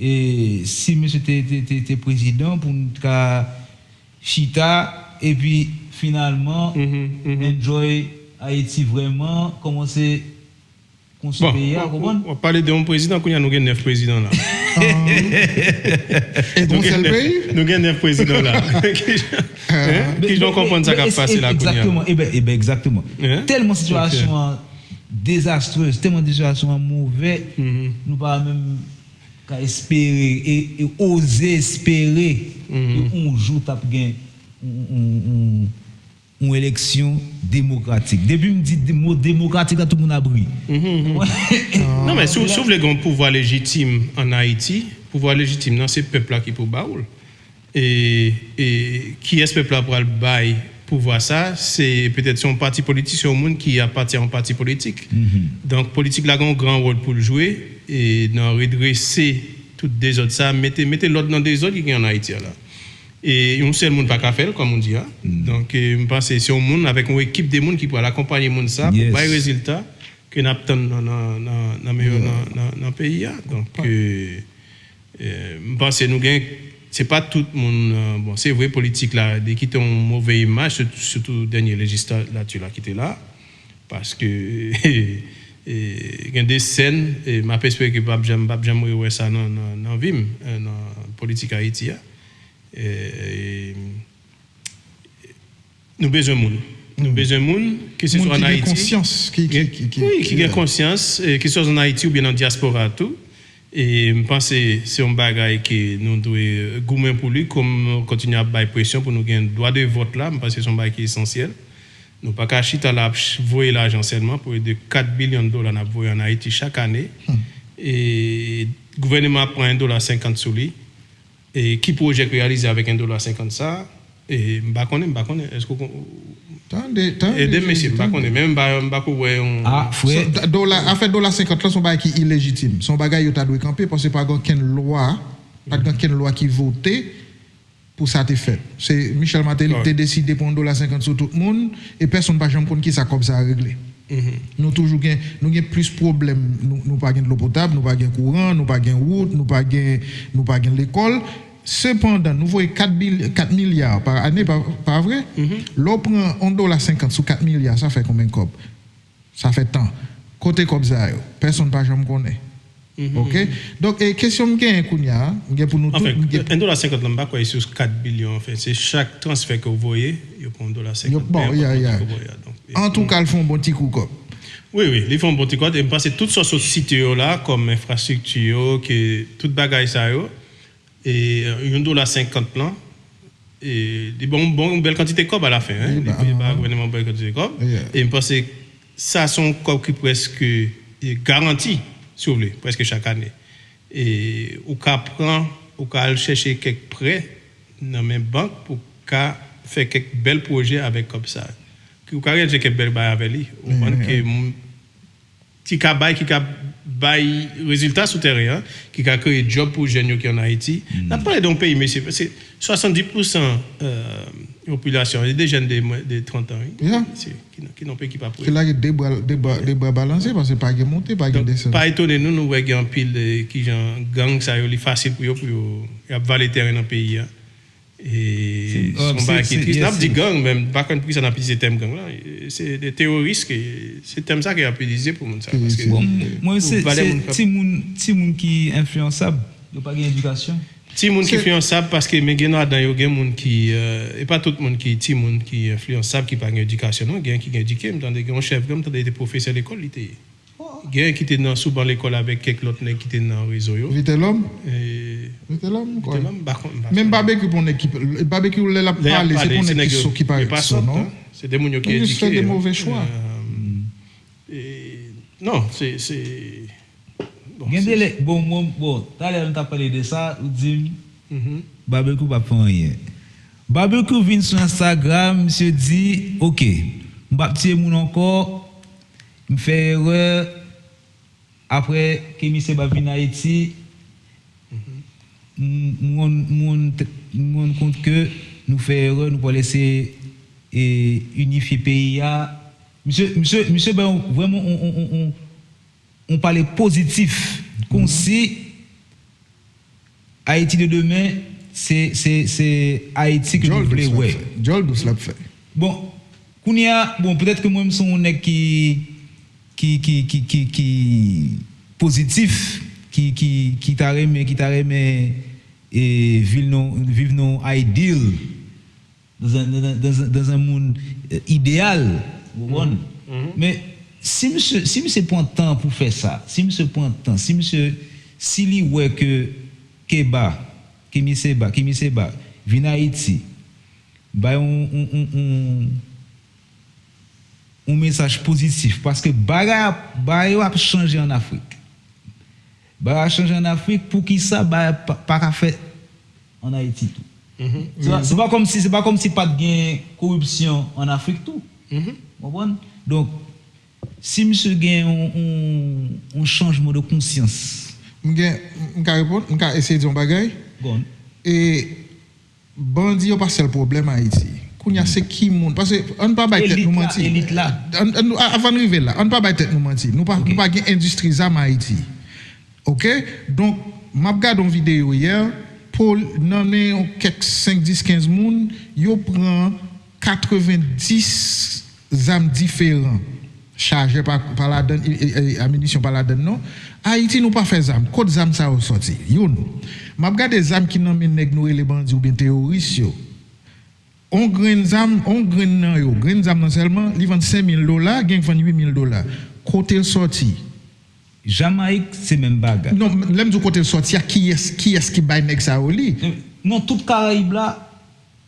e si misye te, te, te, te prezidan pou n ka chita, epi finalman, enjoy Ayiti vrèman, kòmanse konstwi peyi a, w konprann? W ap pale de yon prezidan, kounye a nou gen nèf prezidan la. E gon sèl peyi? Nou gen nèf prezidan la. Ki jan w konprann sa k ap pase la kounye a? Egzakteman, e ben, e ben, egzakteman. Tèlman sitiyasyon an dezastrez, tèlman sitiyasyon an move, nou pa menm ka espere e, e oze espere ke yon jou t ap gen yon, yon, yon, yon eleksyon demokratik. Depi m di de-, mo demokratik la, tout moun ap ri. Non, men si w, si w vle gen yon pouvwa lejitim ann Ayiti, pouvwa lejitim nan, se pèp la ki pou ba w l. E, e kiyès pèp la pral bay pouvwa sa? Se petèt se yon pati politik, se yon moun ki apati a yon pati politik. Donk, politik la gen yon gran wòl pou l jwe e nan redrese tout dezòd sa, mete, mete lòd nan dezòd ki gen ann Ayiti a la. E yon sèl moun pa ka fè l, kòm ou di a. Donk, e, m panse se yon moun avèk yon ekip de moun ki pral akonpanye moun sa pou bay rezilta ke n ap tann nan, nan, nan, nan, nan, nan, nan peyi a. Donk, e, e, m panse nou gen, se pa tout moun, e, bon, se vre politik la, li kite yon move imaj, sitou, sitou dènye lejislatè la ki te la, paske e, gen de sèn, e, m ap espere ke m p ap janm, m p ap janm rewè sa nan, nan, nan vi m, e, nan politik Ayiti a. E, e, nou bezwen moun. Nou bezwen moun, ke se swa ann Ayiti. Moun ki gen konsyans, ki, ki, ki, ki, wi, ki gen konsyans, e, ke se swa ann Ayiti oubyen nan dyaspora tou. E m panse se yon bagay ke nou dwe goumen pou li, kòm kontinye ap bay presyon pou nou gen dwa de vòt la. M panse se yon bagay ki esansyèl. Nou pa ka chita la ap ch-, voye lajan sèlman, plis de kat bilyon dola n ap voye ann Ayiti chak ane. E gouvènman ap pran en dola senkant sou li. E ki pwojè k reyalize avèk en dola senkant sa a? E m pa konnen, m pa konnen. Èske w kon-, tande, tande, ede m, mesye, m pa konnen. Men m pa, m pa ko wè yon... Ah, frè. Dola, afè dola senkant lan, se yon bagay ki ilejitim. Se yon bagay yo ta dwe kanpe, paske pa gen okenn lwa, pa t gen okenn lwa ki vote pou sa te fèt. Se Michel Martelly ki te deside pran yon dola senkant sou tout moun, e pèsonn pa janm konn kisa kòb sa a regle. Nou toujou gen, nou gen plis pwoblèm, nou, nou pa gen dlo potab, nou pa gen kouran, nou pa gen wout, nou pa gen, nou pa gen lekòl. Sepandan, nou voye kat bil-, kat milya pa ane, pa, pa vre? Lè w pran yon dola senkant sou kat milya, sa fè konbyen kòb? Sa fè tan. Kote kòb sa yo? Pèsonn pa janm konnen. Oke? Donk, e, kesyon m genyen kounye a, m gen pou nou tout, m gen... Anfen, en dola senkant lan, m pa kwè se sou kat bilyon, anfen, se chak transfè ke w voye, yo pran yon dola senkant. Bon, ya, ya. Antouka, l fè yon bon ti kou kòb. Wi, wi, li fè yon bon ti kòb, e m panse tout sa w sot site yo la, kòm enfrastrikti yo, ke tout bagay sa yo, e yon dola senkant lan, e li ban w bon, yon bèl kantite kòb alafen, en. Li peye pa gouvènman yon bèl kantite kòb. E m panse sa se yon kòb ki prèske, e, garanti, si w vle, prèske chak ane. E ou ka pran, ou ka al chèche kèk prè nan men bank pou ka fè kèk bèl pwojè avèk kòb sa. Ou ka reyalize kèk bèl bagay avè li. Ou konprann ke moun ki ka bay, ki ka bay rezilta sou teren an, ki ka kreye djòb pou jèn yo ki ann Ayiti. N ap pale de yon peyi, mesye, se swasanndis pousan, e, popilasyon, se de jèn de mwen de trant an, wi. Ki nan, ki nan peyi ki pa pou yo. Ki lage de bra, de bra, de bra balanse, paske pa gen monte, pa gen desann. Donk, pa etone nou, nou wè gen anpil, e, kijan gang sa yo, li fasil pou yo, pou yo, y ap vale teren nan peyi a. E se yon bagay ki tris. N ap di gang, men m pa konn poukisa n ap itilize tèm gang la. Se de teworis, ke se tèm sa ke y ap itilize pou moun sa. Paske... Bon, mwen, se, se timoun, timoun ki enfliyansab. Yo pa gen edikasyon. Timoun ki enfliyansab, paske, men gen ladan yo, gen moun ki, e, e pa tout moun ki timoun ki enfliyansab, ki pa gen edikasyon, non. Gen ki gen edike. M tande gen yon chèf gang, m tande li te pwofesè lekòl, li te ye. Gen ki te nan, sou ban lekòl avèk kèk lòt nèg ki te nan rezo yo. Vitelòm? Vitelòm, m kwè. Menm Babekyou, pou nèg ki, Babekyou, lè l ap pale, se pou nèg ki sòt, ki parèt sòt, non? Se de moun yo ki edike. Yo jis fè de move chwa. Non, se, se... Gen de lè, bon, mwen, bon, talè nou t ap pale de sa, ou di m, Babekyou p ap fè anyen. Babekyou vin sou Instagram, misye di, oke, m p ap tiye moun ankò, m fè erè, apre ke misye pa vin Ayiti, m, m rann, m rann, m rann kont ke nou fè erè, nou pral eseye, e, inifye peyi a. Misye, misye, misye bay yon, vrèman, yon, yon, yon, yon, yon pale pozitif, kòmsi Ayiti de demen, se, se, se Ayiti ke nou vle wè. Djòl dous l ap fè. Bon, kounye a, bon, petèt ke mwen, m se yon nèg ki, ki, ki, ki, ki, ki pozitif, ki, ki, ki ta renmen, ki ta renmen, e, viv nan, viv nan ideal, dans un, dans un, dans un, dans un monde, euh, idéal, ou konprann? Men, si misye, si misye pran tan pou fè sa, si misye pran tan, si misye, si li wè ke Keba, Kemi Seba, Kemi Seba, vin Ayiti, bay yon, yon, yon, yon, yon mesaj pozitif, paske bagay, bagay yo ap chanje an Afrik. Bagay ap chanje an Afrik, poukisa bagay pa, pa ka fèt an Ayiti tou? Se pa, se pa kòmsi, se pa kòmsi pa t gen koripsyon an Afrik tou. Ou konprann? Donk, si misye gen yon, yon, yon chanjman de konsyans. M gen, m ka reponn, m ka eseye di yon bagay. Go on. E bandi yo pa sèl pwoblèm Ayiti. Kounye a se ki moun, paske ann pa bay tèt nou manti. Elit la, elit la. Ann, ann, a- avan n rive la, ann pa bay tèt nou manti. Nou pa, nou pa gen endistri zam Ayiti. Oke? Donk, m ap gade yon videyo yè, pol-, nan men yon kèk senk, dis, kenz moun, yo pran katrevenndis zam diferan. Chajè pa, pa ladann, e, e, e, aminisyon pa ladann non. Ayiti, nou pa fè zam. Kot zam sa yo sòti? Youn. M ap gade zam ki nan men nèg nou rele bandi oubyen teworis yo. On grenn zam, on grenn nan yo, grenn zam nan sèlman, li vann senk mil dola, gen k vann uit mil dola. Kote l sòti? Jamayik, se menm bagay. Non, lè m di w kote l sòti a, kiyès, kiyès ki bay nèg sa yo li? Non, tout Karayib la,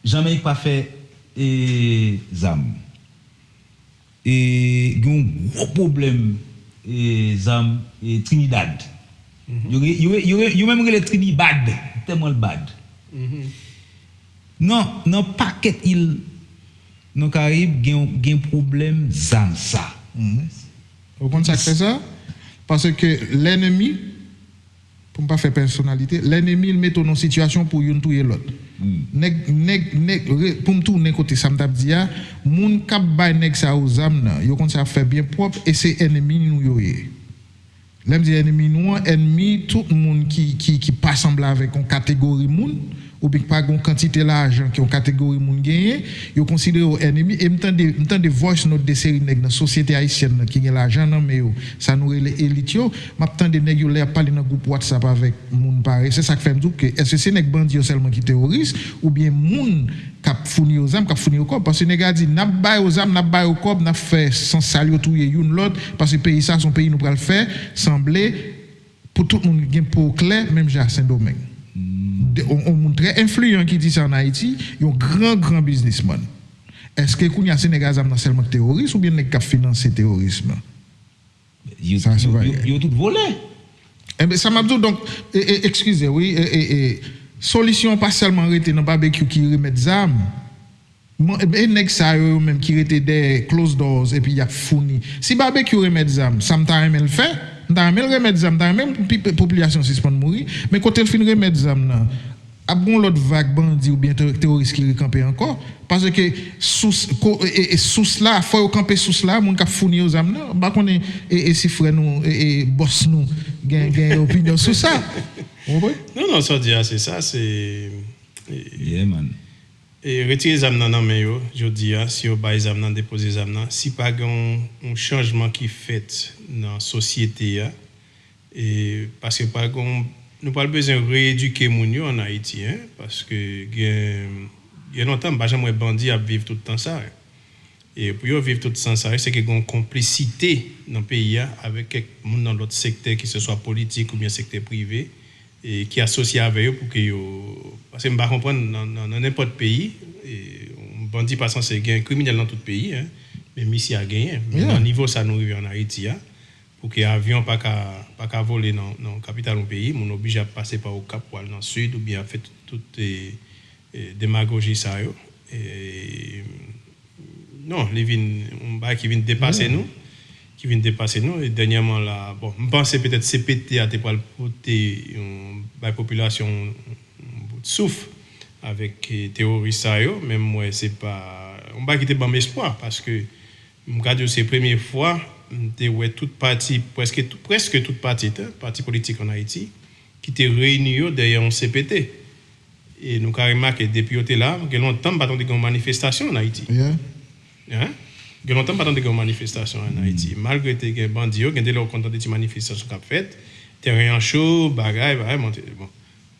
Jamayik pa fè, e, zam. E, gen yon gwo pwoblèm, e, zam, e, Trinidad. Yo re-, yo re-, yo re-, yo menm rele Trinibad, tèlman l bad. Nan, nan pakèt il nan Karayib, gen, gen pwoblèm zam sa. Ou konn sa k fè sa? Paske lènmi, pou m pa fè pèsonalite, lènmi l mete w nan sitiyasyon pou youn touye lòt. Nèg, nèg, nèg, re- pou m tounen kote sa m t ap di a, moun k ap bay nèg sa yo zam nan, yo konn sa y ap fè byen pwòp, e se ènmi nou yo ye. Lè m di ènmi nou an, ènmi tout moun ki, ki, ki pa sanble avèk yon kategori moun, oubyen ki pa gen yon kantite lajan ke yon kategori moun genyen, yo konsidere yo ènmi. E m tande, m tande voice note de seri nèg nan sosyete ayisyèn nan ki gen lajan nan men yo, sa nou rele elit yo, m ap tande nèg yo lè y ap pale nan gwoup WhatsApp avèk moun parèy. Se sa k fè m di w ke èske se nèg bandi yo sèlman ki teworis, oubyen moun k ap founi yo zam, k ap founi yo kòb? Paske nèg la di, n ap ba yo zam, n ap ba yo kòb, n ap fè san sal yo touye youn lòt, paske peyi sa se yon peyi nou pral fè sanble pou tout moun gen po klè, menm jan ak Sendomeng. De- yon, yon moun trè enfliyan ki di sa ann Ayiti, yon gran, gran biznismann. Èske kounye a se nèg a zam nan sèlman k teworis oubyen nèg k ap finanse teworism nan? Yo, sa se yo, yo, bagay. Yo tout vòlè. Enben, sa m ap di w, donk, e, e, ekskize, wi, e, e, e, solisyon an pa sèlman rete nan babekyou ki remèt zam. Mwen, e nèg sa yo, yo menm ki rete dèyè closed doors epi y ap founi. Si babekyou remèt zam, sa m ta renmen l fè, m ta renmen l remèt zam, m ta renmen pi- popilasyon sispann mouri, men kote l fin remèt zam nan, ap gen yon lòt vag bandi oubyen te- teworis ki rekanpe ankò, paske sous, ko- e, e, e sous la, fò yo kanpe sous la, moun k ap founi yo zam nan, m pa konnen e, e si frè nou, e, e bòs nou gen, gen opinyon sou sa. Ou konprann? Non, non, sa w di a, se sa, se, e, Yeah, man. E retire zam nan nan men yo, jodi a, si yo bay zam nan, depoze zam nan, si pa gen yon, yon chanjman ki fèt nan sosyete a, e paske pa gen, nou pral bezwen reyedike moun yo ann Ayiti, en, paske gen, gen lontan, m pa janm wè bandi ap viv tout tan sa, en. E pou yo viv tout tan sa, se ke gen yon konplisite nan peyi a avèk kèk moun nan lòt sektè, ke se swa politik oubyen sektè prive, e ki asosye avè yo pou ke yo, paske m pa konprann nan, nan, nan nenpòt peyi, e, yon bandi pa sanse gen kriminèl nan tout peyi, en, men misye a genyen. Men Yeah. Nan nivo sa nou rive ann Ayiti a, pou ke avyon pa ka, pa ka vole nan, nan kapital yon peyi, moun oblije ap pase pa Okap pou al nan Sid oubyen ap fè tout, tout, e, e, demagoji sa yo. E, non, li vin yon bagay ki vin depase nou, ki vin depase nou. E dènyèman la, bon, m panse petèt C P T a te pral pote yon, bay popilasyon yon bout souf avèk, e, teworis sa yo, men m wè se pa yon bagay ki te ban m espwa, paske m ka di w se premye fwa m te wè tout pati, prèske tout, prèske tout pati, te- pati politik ann Ayiti, ki te reyini yo dèyè yon C P T. E nou ka remake, depi yo te la, gen lontan m pa tande gen yon manifestasyon ann Ayiti. Gen lontan m pa tande gen yon manifestasyon ann Ayiti. Malgre te gen bandi yo, gen de lè ou konn tande ti manifestasyon k ap fèt, teren an cho, bagay, bagay, monte. Bon.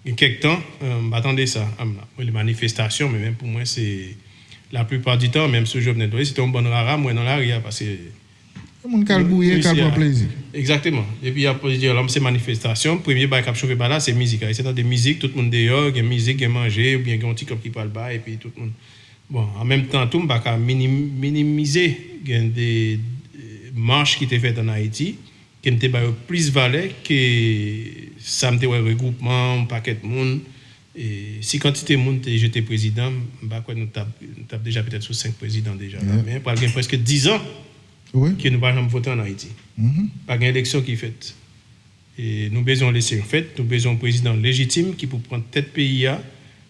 Gen kèk tan, m pa tande sa. Mwen li manifestasyon, men menm pou mwen se laplipa di tan, menm sou Jovenel Moïse, se te yon bann rara m wè nan lari a, paske Moun k al gouye, k al pran plezi. Egzakteman. Epi y ap di, alò, se manifestasyon. Premye bagay k ap chofe ba la, se mizik. Ayisyen tande mizik, tout moun deyò, gen mizik, gen manje, oubyen gen yon ti kòb ki pral bay, epi tout moun. Bon, an menm tan tou, m pa ka minimize, gen de mach ki te fèt ann Ayiti, ke m te ba yo plis valè ke sa m te wè, regwoupman yon pakèt moun. E si kantite moun te jete prezidan, m pa kwè nou t ap, nou t ap deja petèt sou senk prezidan deja la. Men pral gen prèske dizan ke nou pa janm vote ann Ayiti. Pa gen eleksyon ki fèt. E nou bezwen yon eleksyon fèt, nou bezwen yon prezidan lejitim ki pou pran tèt peyi a,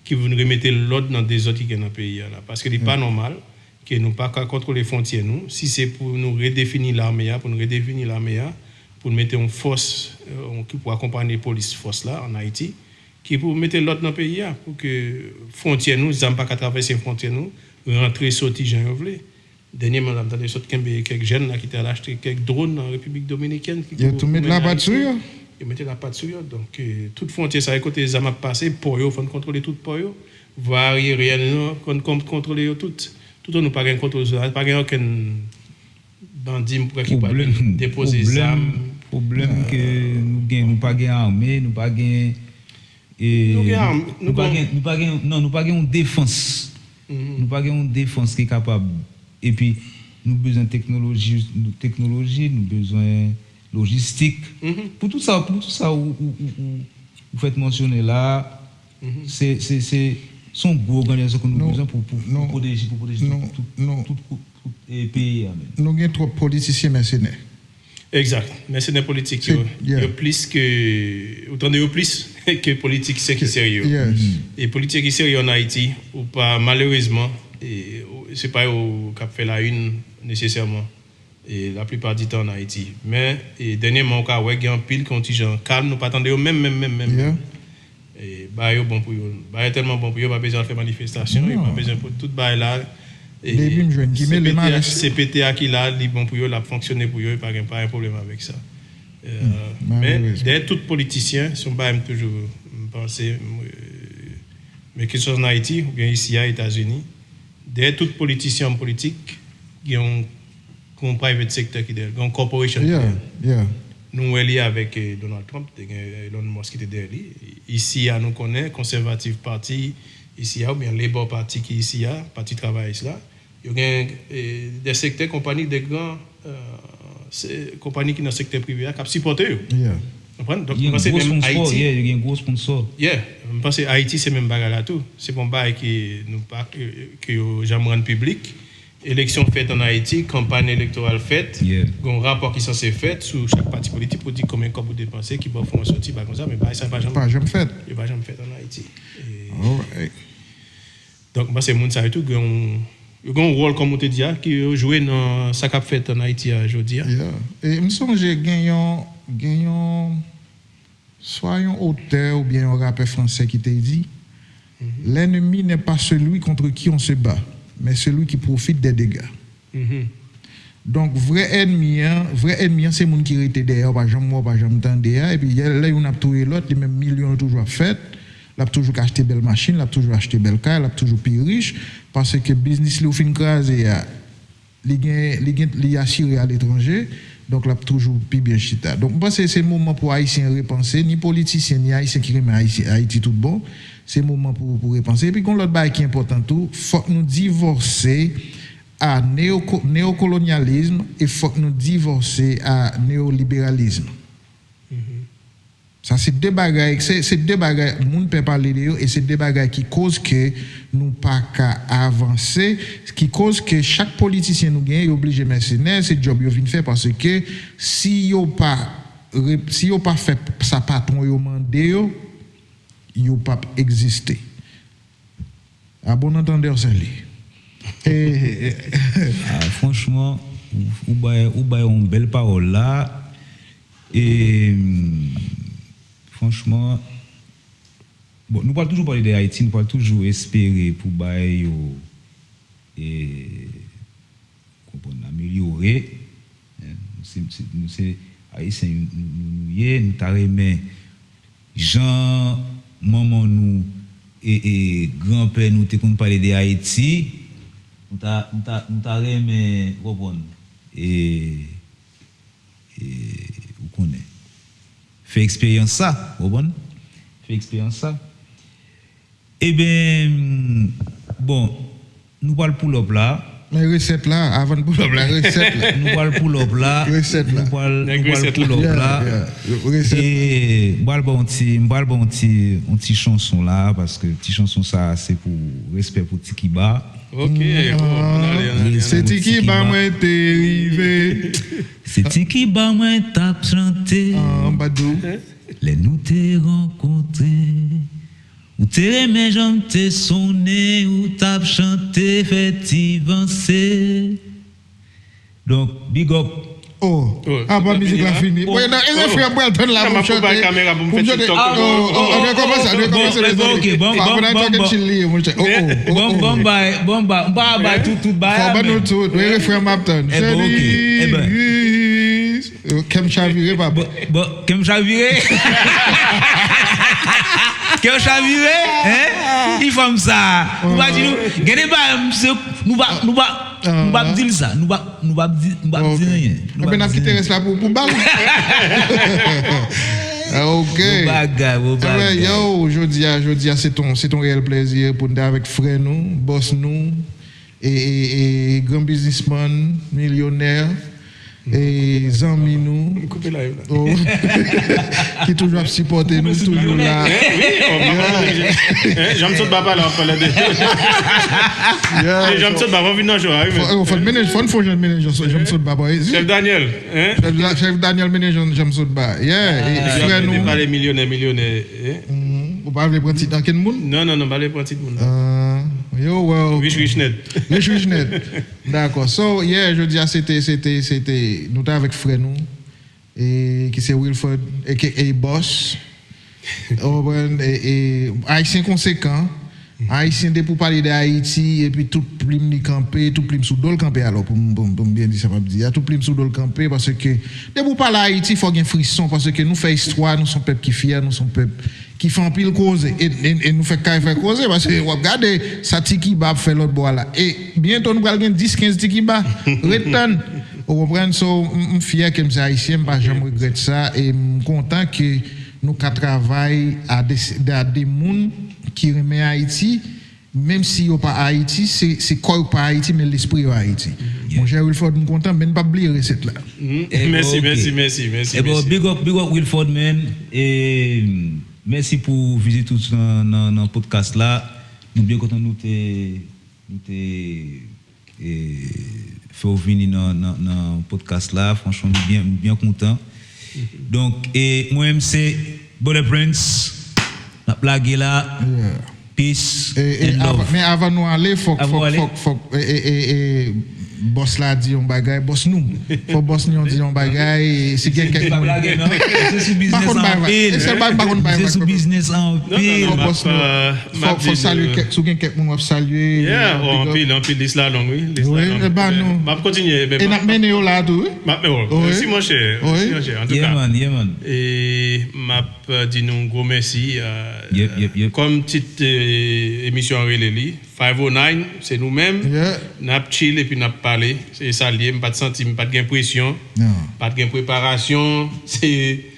ki pou vin remete lòd nan dezòd ki gen nan peyi a la. Paske li pa nòmal ke nou pa ka kontwole fwontyè nou, si se pou nou redefini lame a, pou nou redefini lame a, pou n mete yon fòs ki pou akonpanye polis fòs la ann Ayiti, ki pou mete lòd nan peyi a, pou ke fwontyè nou, zam pa ka travèse fwontyè nou, rantre soti jan yo vle. Dènyèman la, m tande yo sot kenbe kèk jèn la ki te al achte kèk dwòn nan Repiblik Dominikèn. Yo tou met lapat sou yo. Yo mete lapat sou yo. Donk, tout fwontyè sa yo kote zam ap pase, pò yo, fò n kontwole tout pò yo. Vwa ayeryèn yo, fò n kontwole yo tout. Toutan nou pa gen kontwòl sou sa, pa gen okenn bandi m kwè ki pral depoze zam. Pwoblèm ke nou gen, nou pa gen ame, nou pa gen. Nou gen ame, nou pa gen, nou pa gen, non, nou pa gen yon defans. Nou pa gen yon defans ki kapab. Epi, nou bezwen teknoloji, teknoloji, nou bezwen lojistik. Pou tout sa, pou tout sa ou, ou, ou, ou, ou fèt mansyone la, se, se, se, se yon gwo òganizasyon ke nou bezwen pou, pou, pou pwoteje, pou pwoteje tout, tout, tout, tout, e, peyi a menm. Nou gen twòp politisyen mèsenè. Egzak. Mèsenè politik yo, yo plis ke, ou tande yo plis ke politisyen ki serye yo. E politisyen ki serye ann Ayiti, ou pa, malerezman, e, se pa yo k ap fè la une nesesèman. E laplipa di tan ann Ayiti. Men, e, dènyèman, ou ka wè gen anpil ki yon ti jan kalm, nou pa tande yo menm, menm, menm, menm, menm. E, bagay yo bon pou yo. Bagay yo tèlman bon pou yo, yo pa bezwen al fè manifestasyon, yo pa bezwen pou tout bagay la. E, Depi m jwenn ki mele m avè. C P T a ki la, li bon pou yo, l ap fonksyone pou yo, pa gen, pa gen pwoblèm avèk sa. E, men, dèyè tout politisyen, se yon bagay m toujou, m panse, m, e, men kesyon ann Ayiti, oubyen isi a, Etazini, dèyè tout politisyen, òm politik, gen yon gen yon private sector ki dèyè l, gen yon corporation ki dèyè l. Nou wè li avèk, e, Donald Trump, te gen Elon Musk ki te dèyè li. Isi a, nou konnen, Conservative Party isi a, oubyen Labour Party ki isi a, Pati Travayis la, yo gen, e, de sektè konpayi, de gran, e, se, konpayi ki nan sektè prive a k ap sipòte yo. Konprann? Donk, m panse menm Ayiti. Yo gen gwo sponsò. Yeah, m panse Ayiti se menm bagay la tou. Se pa yon bagay ke nou pa, ke, ke yo janm rann piblik. Eleksyon fèt ann Ayiti, kanpay elektoral fèt, gen yon rapò ki sanse fèt sou chak pati politik pou di konbyen kòb ou depanse, ki bò fon an soti, bagay konsa, men bagay sa pa janm, pa janm fèt. Yo pa janm fèt ann Ayiti. E, donk, m panse moun sa yo tou gen yon, yo gen yon wòl, kòm ou te di a, ke yo jwe nan sa k ap fèt ann Ayiti a jodi a. E m sonje gen yon, gen yon, swa yon otè oubyen yon rapè fransè ki te di, L'ennemi n'est pas celui contre qui on se bat, mais celui qui profite des dégâts. Donk, vrè ènmi an, vrè ènmi an se moun ki rete dèyè, w pa janm wè, w pa janm tande a, epi lè youn ap touye lòt, li menm milyon yo toujou ap fèt, l ap toujou ka achte bèl machin, l ap toujou achte bèl kay, l ap toujou pi rich, paske biznis li w fin kraze a, li gen, li gen, li asire aletranje, donk l ap toujou pi byen chita. Donk, m panse se moman pou Ayisyen repanse, ni politisyen, ni Ayisyen ki renmen Ayiti, Ayiti tout bon, se moman pou, pou repanse. Epi, gen yon lòt bagay ki enpòtan tou, fòk nou divòse a neyoko-, neyokolonyalizm e fòk nou divòse a neyoliberalizm. Sa se de bagay, se, se de bagay moun pè pale de yo, e se de bagay ki koz ke nou pa ka avanse, ki koz ke chak politisyen nou genyen, yo oblije mèsenè, se djòb yo vin fè, paske si yo pa, si yo pa fè sa patwon yo mande yo, yo p ap egziste. À bon entendeur, sèl li. Ah, franchman, ou, ou bay, ou bay yon bèl pawòl la. E, Franchman, bon, nou pral toujou pale de Ayiti, nou pral toujou espere pou bagay yo, e, konprann, amelyore. E, nou se, se, nou se Ayisyen nou, nou, nou ye, nou ta renmen jan manman nou e, e granpè nou te konn pale de Ayiti, nou ta, nou ta, nou ta renmen, ou konprann, e, e, ou konnen, fè eksperyans sa, ou konprann? Fè eksperyans sa. Eben, bon, nou pral pull up la. Men resèt la, avan n pull up la, resèt la. Nou pral pull up la. Resèt la. Nou pral, nou pral pull up la. Yeah, yeah. Resèt. E m pral ba yon ti, m pral ba yon ti, yon ti chanson la, paske ti chanson sa, se pou respè pou Tiki Ba. Ok, oh, ann ale, ann ale, ann ale. Se Tiki Ba mwen te rive. Se Tiki Ba mwen t ap chante. Ah, m pa di w. Lè nou te rankontre, ou te renmen jan m te sonnen, ou t ap chante, fè ti vanse. Donk, big up. Oh, apa mizik la fini. Bon, nan, e refren m pral tann la pou m chante. Pou m chante. Oh, oh, oh, nou rekòmanse, nou rekòmanse, mezanmi. Apa nan talking chill li ye, monchè. Oh, oh, oh, oh. Bon, bon, bay, bon, bay, m pa bay tout, tout bay. Fò ban nou tout. E refren m ap tann. Cheri, kè m chavire, papa. Bon, kè m chavire. Kè m chavire, hein? Ki fanm sa? Ou pa di nou, gen de bagay, misye, nou pa, nou pa, nou pa di l sa. Nou pa, nou pa di, nou pa di anyen. Ebyen, n ap kite rès la pou, pou bal. Ok. Bon bagay, bon bagay. Yo, jodi a, jodi a, se ton, se ton reyèl plèzi pou n te avèk frè nou, bòs nou, e, e, e gran biznismann, milyonè, e zanmi nou, ki toujou ap sipòte nou, toujou la. Jan m sot ba pale, w ap pale de. Jan m sot ba, w ap vin nan cho a, wi. Fò n mennen, fò n fè yon jan mennen Jan m sot ba, wi. Chèf Daniel, hein? Chèf Daniel mennen Jan m sot ba. Yeah, e frè nou. Pale milyonè, milyonè. Ou pa vle pran tit ankenn moun? Non, non, non, pa vle pran tit moun. Yo, well. Rich, rich nèt. Rich, rich nèt. Dakò. So, yeah, jodi a, se te, se te, se te, nou te avèk frè nou, e, ki se Wilford, A K A Boss. Ou konprann? E, e, Ayisyen konsekan. Ayisyen, depi w pale de Ayiti, epi tout plim li kanpe, tout plim sou do l kanpe, alò, pou m, pou m, pou m byen di sa m ap di a, tout plim sou do l kanpe, paske depi w pale Ayiti, fò gen frison, paske nou fè istwa, nou se yon pèp ki fyè, nou se yon pèp ki fè anpil koze. E, e, e nou fèk kay fè koze, paske w ap gade sa Tiki Ba ap fè lòt bò a la. E byento nou pral gen dis, kenz Tiki Ba. Ret tann. Ou konprann? So, m, m fyè ke m se Ayisyen, m pa janm regrèt sa, e m kontan ke nou ka travay a de, a de moun ki renmen Ayiti, menm si yo pa Ayiti, se, se kò yo k pa Ayiti, men lespri yo Ayiti. Monchè Wilford, m kontan, men n p ap bliye resèt la. Mèsi, mèsi, mèsi, mèsi, mèsi. Big up, big up Wilford, man. E mèsi pou vizit ou nan, nan, nan podcast la. Nou byen kontan nou te, nou te e, fè w vini nan, nan, nan podcast la. Franchman, m byen, m byen kontan. Donk, e, mwen menm se Brother Prince. N ap lage la. Yeah. Peace and love. Men avan nou ale, fòk, fòk, fòk, fòk, e, e, e, e, bòs la di yon bagay, bòs nou. Fòk bòs nou di yon bagay, si gen kèk moun. M pa konn bay vag. E sèl bagay m pa konn bay vag. Misye sou biznis anpil. Fòk bòs nou. Fò, fò salye kèk, si w gen kèk moun w ap salye. Yeah, oh, anpil, anpil, lis la long, wi. Lis la long. M ap kontinye. E n ap mennen yo la tou, wi. M ap mennen yo. Mèsi, monchè. Mèsi, monchè. Antouka, e m ap di nou yon gwo mèsi. Kòm tit, e, emisyon an rele li, five oh nine, se nou menm. N ap chill epi n ap pale. Se sa l ye. M pa t santi, m pa t gen presyon. Pa t gen preparasyon. Se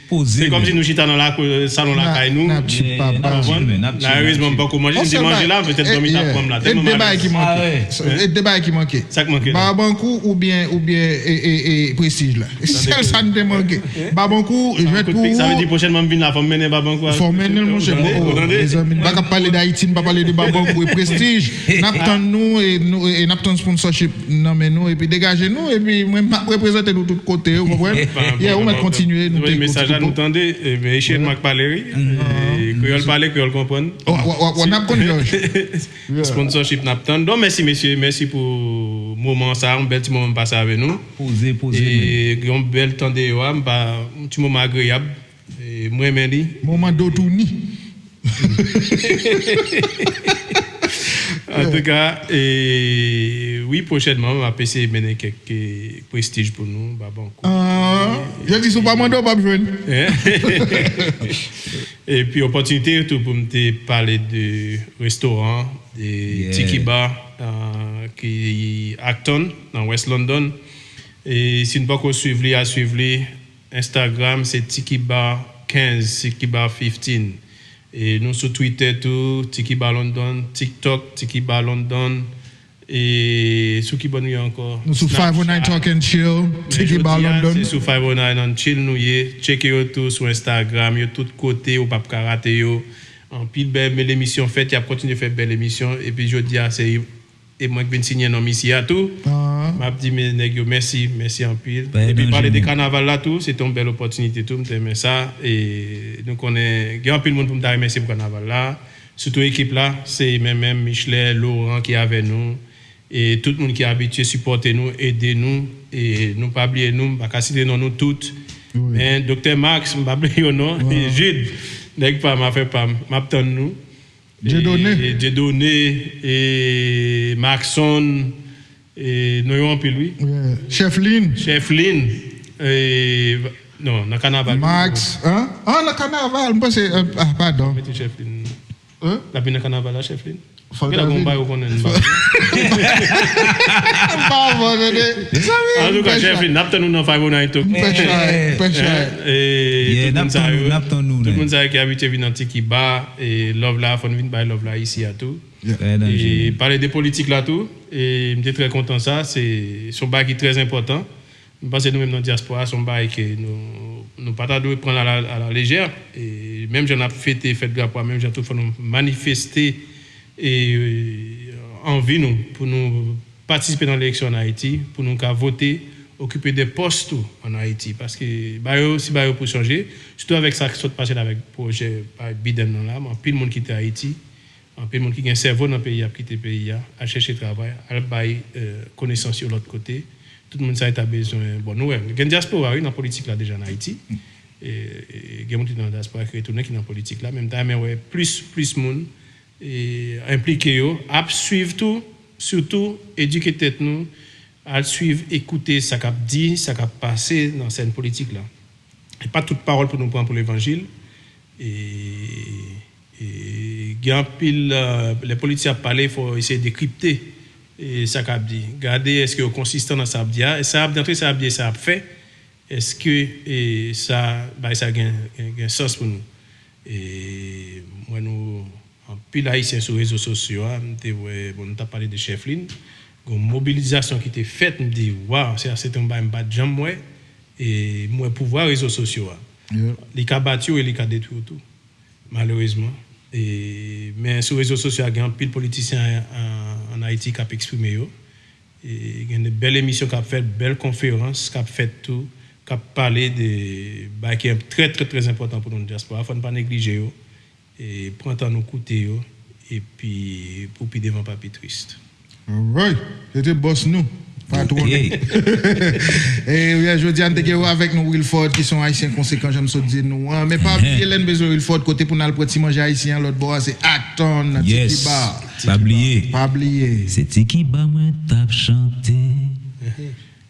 Se kòmsi nou chita nan lakou, salon lakay nou. N ap chill, papa. N ap chill, men, n ap chill. La, erezman, m poko manje. Si m te manje la, petèt dòmi t ap pran m la. Tèlman m alèz. E de bagay ki manke. Sa k manke la? Babankou oubyen, oubyen, e, e, e, Prestige la. Se sèl sa n te manke. Babankou, jwèt pou ou. Sa vle di pwochènman m vin la, fò m mennen Babankou avèk Prestige. Fò w mennen l, monchè. Ou tande? Mezanmi, n pa ka pale d Ayiti, n pa pale de Babankou e Prestige. N ap tann nou, e nou, e n ap tann sponsorship nan men nou, epi degaje nou, epi mwen m ap reprezante nou tout kote, ou konprann? Yeah, ou mèt kontinye, nou te kontinye. Mesaj la nou tande, e, men Echèn m ak pale, wi. E, kreyòl pale, kreyòl konprann. N ap konn Jòj. Sponsorship n ap tann. Donk, mèsi, mesye, mèsi pou moman sa, yon bèl ti moman m pase avè nou. Poze, poze, e, yon bèl tan deyò a, m pa, yon ti moman agreyab. E m renmen li. Moman do touni. Antouka, e, wi, pwochènman, m ap eseye mennen kèk, e, prestij pou nou, Babankou. Ah, yo di si w pa mande, w p ap jwenn. Epi, opòtinite tou pou m te pale de restoran, de Tiki Bar, ah, ki Acton, nan West London. E si n poko swiv li, al swiv li. Instagram, se Tiki Bar kenz, Tiki Bar fifteen. E nou sou Twitter tou, Tiki Bar London, TikTok, Tiki Bar London. E sou ki bò nou ye ankò? Nou sou five oh nine Talk and Chill, Tiki Bar London. Se sou five oh nine and Chill nou ye. Tcheke yo tou sou Instagram, yo tout kote, ou p ap ka rate yo. Anpil bèl, bèl emisyon fèt, y ap kontinye fè bèl emisyon. Epi jodi a, se e mwen k vin siyen non misye a tou. M ap di men nèg yo mèsi, mèsi anpil. Epi pale de kanaval la tou, se te yon bèl opòtinite tou, m te renmen sa. E nou konnen gen anpil moun pou m ta remèsye pou kanaval la. Sitou ekip la, se men menm Michelet, Laurent ki avè nou. E tout moun ki abitye sipòte nou, ede nou. E nou pa bliye nou, m pa ka site non nou tout. Men Doktè Max, m pa bliye w non. E Jude, nèg pa m, afè pa m, m ap tann nou. Dieudonné. E, Dieudonné, e, Maxon, e, non yo anpil, wi. Cheflin. Cheflin, e, non, nan kanaval. Max, hein? Ah, nan kanaval, m panse, euh, ah, padon. Mete Cheflin. Hein? L ap vin nan kanaval la, Cheflin. Fòk ta vin. Ou konnen m pa. M pa bon, tande. Antouka, Cheflin, n ap tann ou nan five oh nine tou. M fè chay, m fè chay. E, tout moun sa yo, tout moun sa yo ki abitye vin nan Tiki Bar, e love la, fò n vin bay love la isi a tou. E pale de politik la tou, e m te trè kontan sa, se, se yon bagay ki trè enpòtan. M panse nou menm nan dyaspora, se yon bagay ke nou, nou pa ta dwe pran a la, a la lejè. E menm jan n ap fete fèt drapo a, menm jan tou fò nou manifeste e, anvi nou pou nou patisipe nan eleksyon an Ayiti, pou nou ka vote, okipe de pòs tou an Ayiti. Paske ba yo, si ba yo pou chanje, sitou avèk sa k sot pase la avèk pwojè Biden nan la, anpil moun kite Ayiti, anpil moun ki gen sèvo nan peyi a ap kite peyi a, al chèche travay, al bay, eh, konesans yo lòt kote. Tout moun sa yo ta bezwen, bon, nou wè, gen dyaspora, wi, nan politik la deja an Ayiti. E, e gen moun ki nan dyaspora ki retounen, ki nan politik la, men m ta renmen wè plis, plis moun, e, enplike yo, ap swiv tou, sitou, edike tèt nou, al swiv, ekoute sa k ap di, sa k ap pase nan sèn politik la. E pa tout pawòl pou nou pran pou levanjil. E, e gen anpil, eh, lè politisyen ap pale, fò eseye dekripte, e, sa k ap di. Gade èske yo konsistan nan sa ap di a, e sa ap di antre, sa ap di, e sa ap fè, èske, e, sa, bagay sa gen, gen, gen sans pou nou. E, m wè nou, anpil Ayisyen sou rezo sosyo a, m te wè, bon, nou t ap pale de Cheflin, gen yon mobilizasyon ki te fèt, m di, waw, se, se te yon bagay m pa t janm wè, e m wè pouvwa rezo sosyo a. Li ka bati w e li ka detwi w tou, malerezman. E, men sou rezo sosyo a, gen anpil politisyen an, an, an Ayiti k ap eksprime yo. E, gen de bèl emisyon k ap fèt, bèl konferans k ap fèt tou, k ap pale de bagay ki trè, trè, trè enpòtan pou nou, dyaspora. Fò n pa neglije yo. E, pran tan nou koute yo. Epi, pou pi devan, pa pi tris. Alright. Se te bòs nou. Patwon nou. E, wi, jodi a, n te gen avèk nou Wilford, ki se yon Ayisyen konsekan, jan m sot di nou an. Men pa bliye, lè n bezwen Wilford, kote pou n al pran ti manje ayisyen an, lòt bò a, se Acton, nan Tiki Bar. Pa bliye. Pa bliye. Se Tiki Bar mwen t ap chante.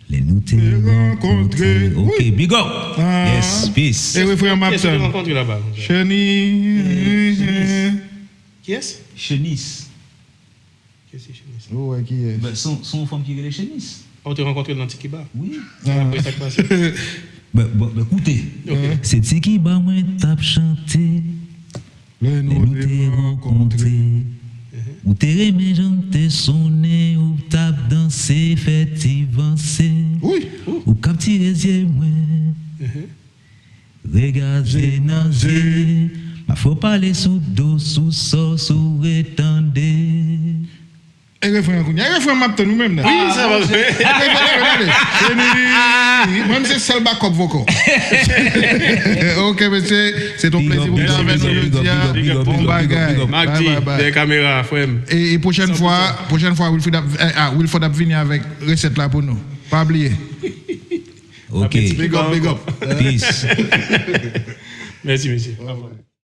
Lè nou te rankontre. Ok, big up. Yes, peace. E refren an m ap tann. Kiyès ou te rankontre laba? Chenis. Kiyès? Chenis. Kiyès se Chenis? Ou wè kiyès. Ben, se yon, se yon fanm ki rele Chenis. Ah, ou te rankontre l nan Tiki Bar? Wi. Apre sa k pase? Ben, bon, ben, koute. Ok. Se Tiki Bar mwen t ap chante. Lè nou te rankontre, ou te renmen jan m te sonnen, ou t ap danse, fè ti vanse. Ou k ap tire zye mwen. Regaze nan zye, m ap fè w pale sou do, sou sò, sou retande. E refren an kounye a. E refren an m ap tann ou menm nan. Wi, sa va. Leve, leve, leve. Cheni. Mwen, se sèl bakòp vokal. Ok, mesye, se te yon plezi pou m te avèk nou jodi a. Bon bagay. Bye, bye, bye. Dèyè kamera, frè m. E, e pwochèn fwa, pwochèn fwa, Wilford ap, eh, ah, Wilford ap vini avèk resèt la pou nou. Pa bliye. Ok. Big up, big up. Peace. Mèsi, mesye.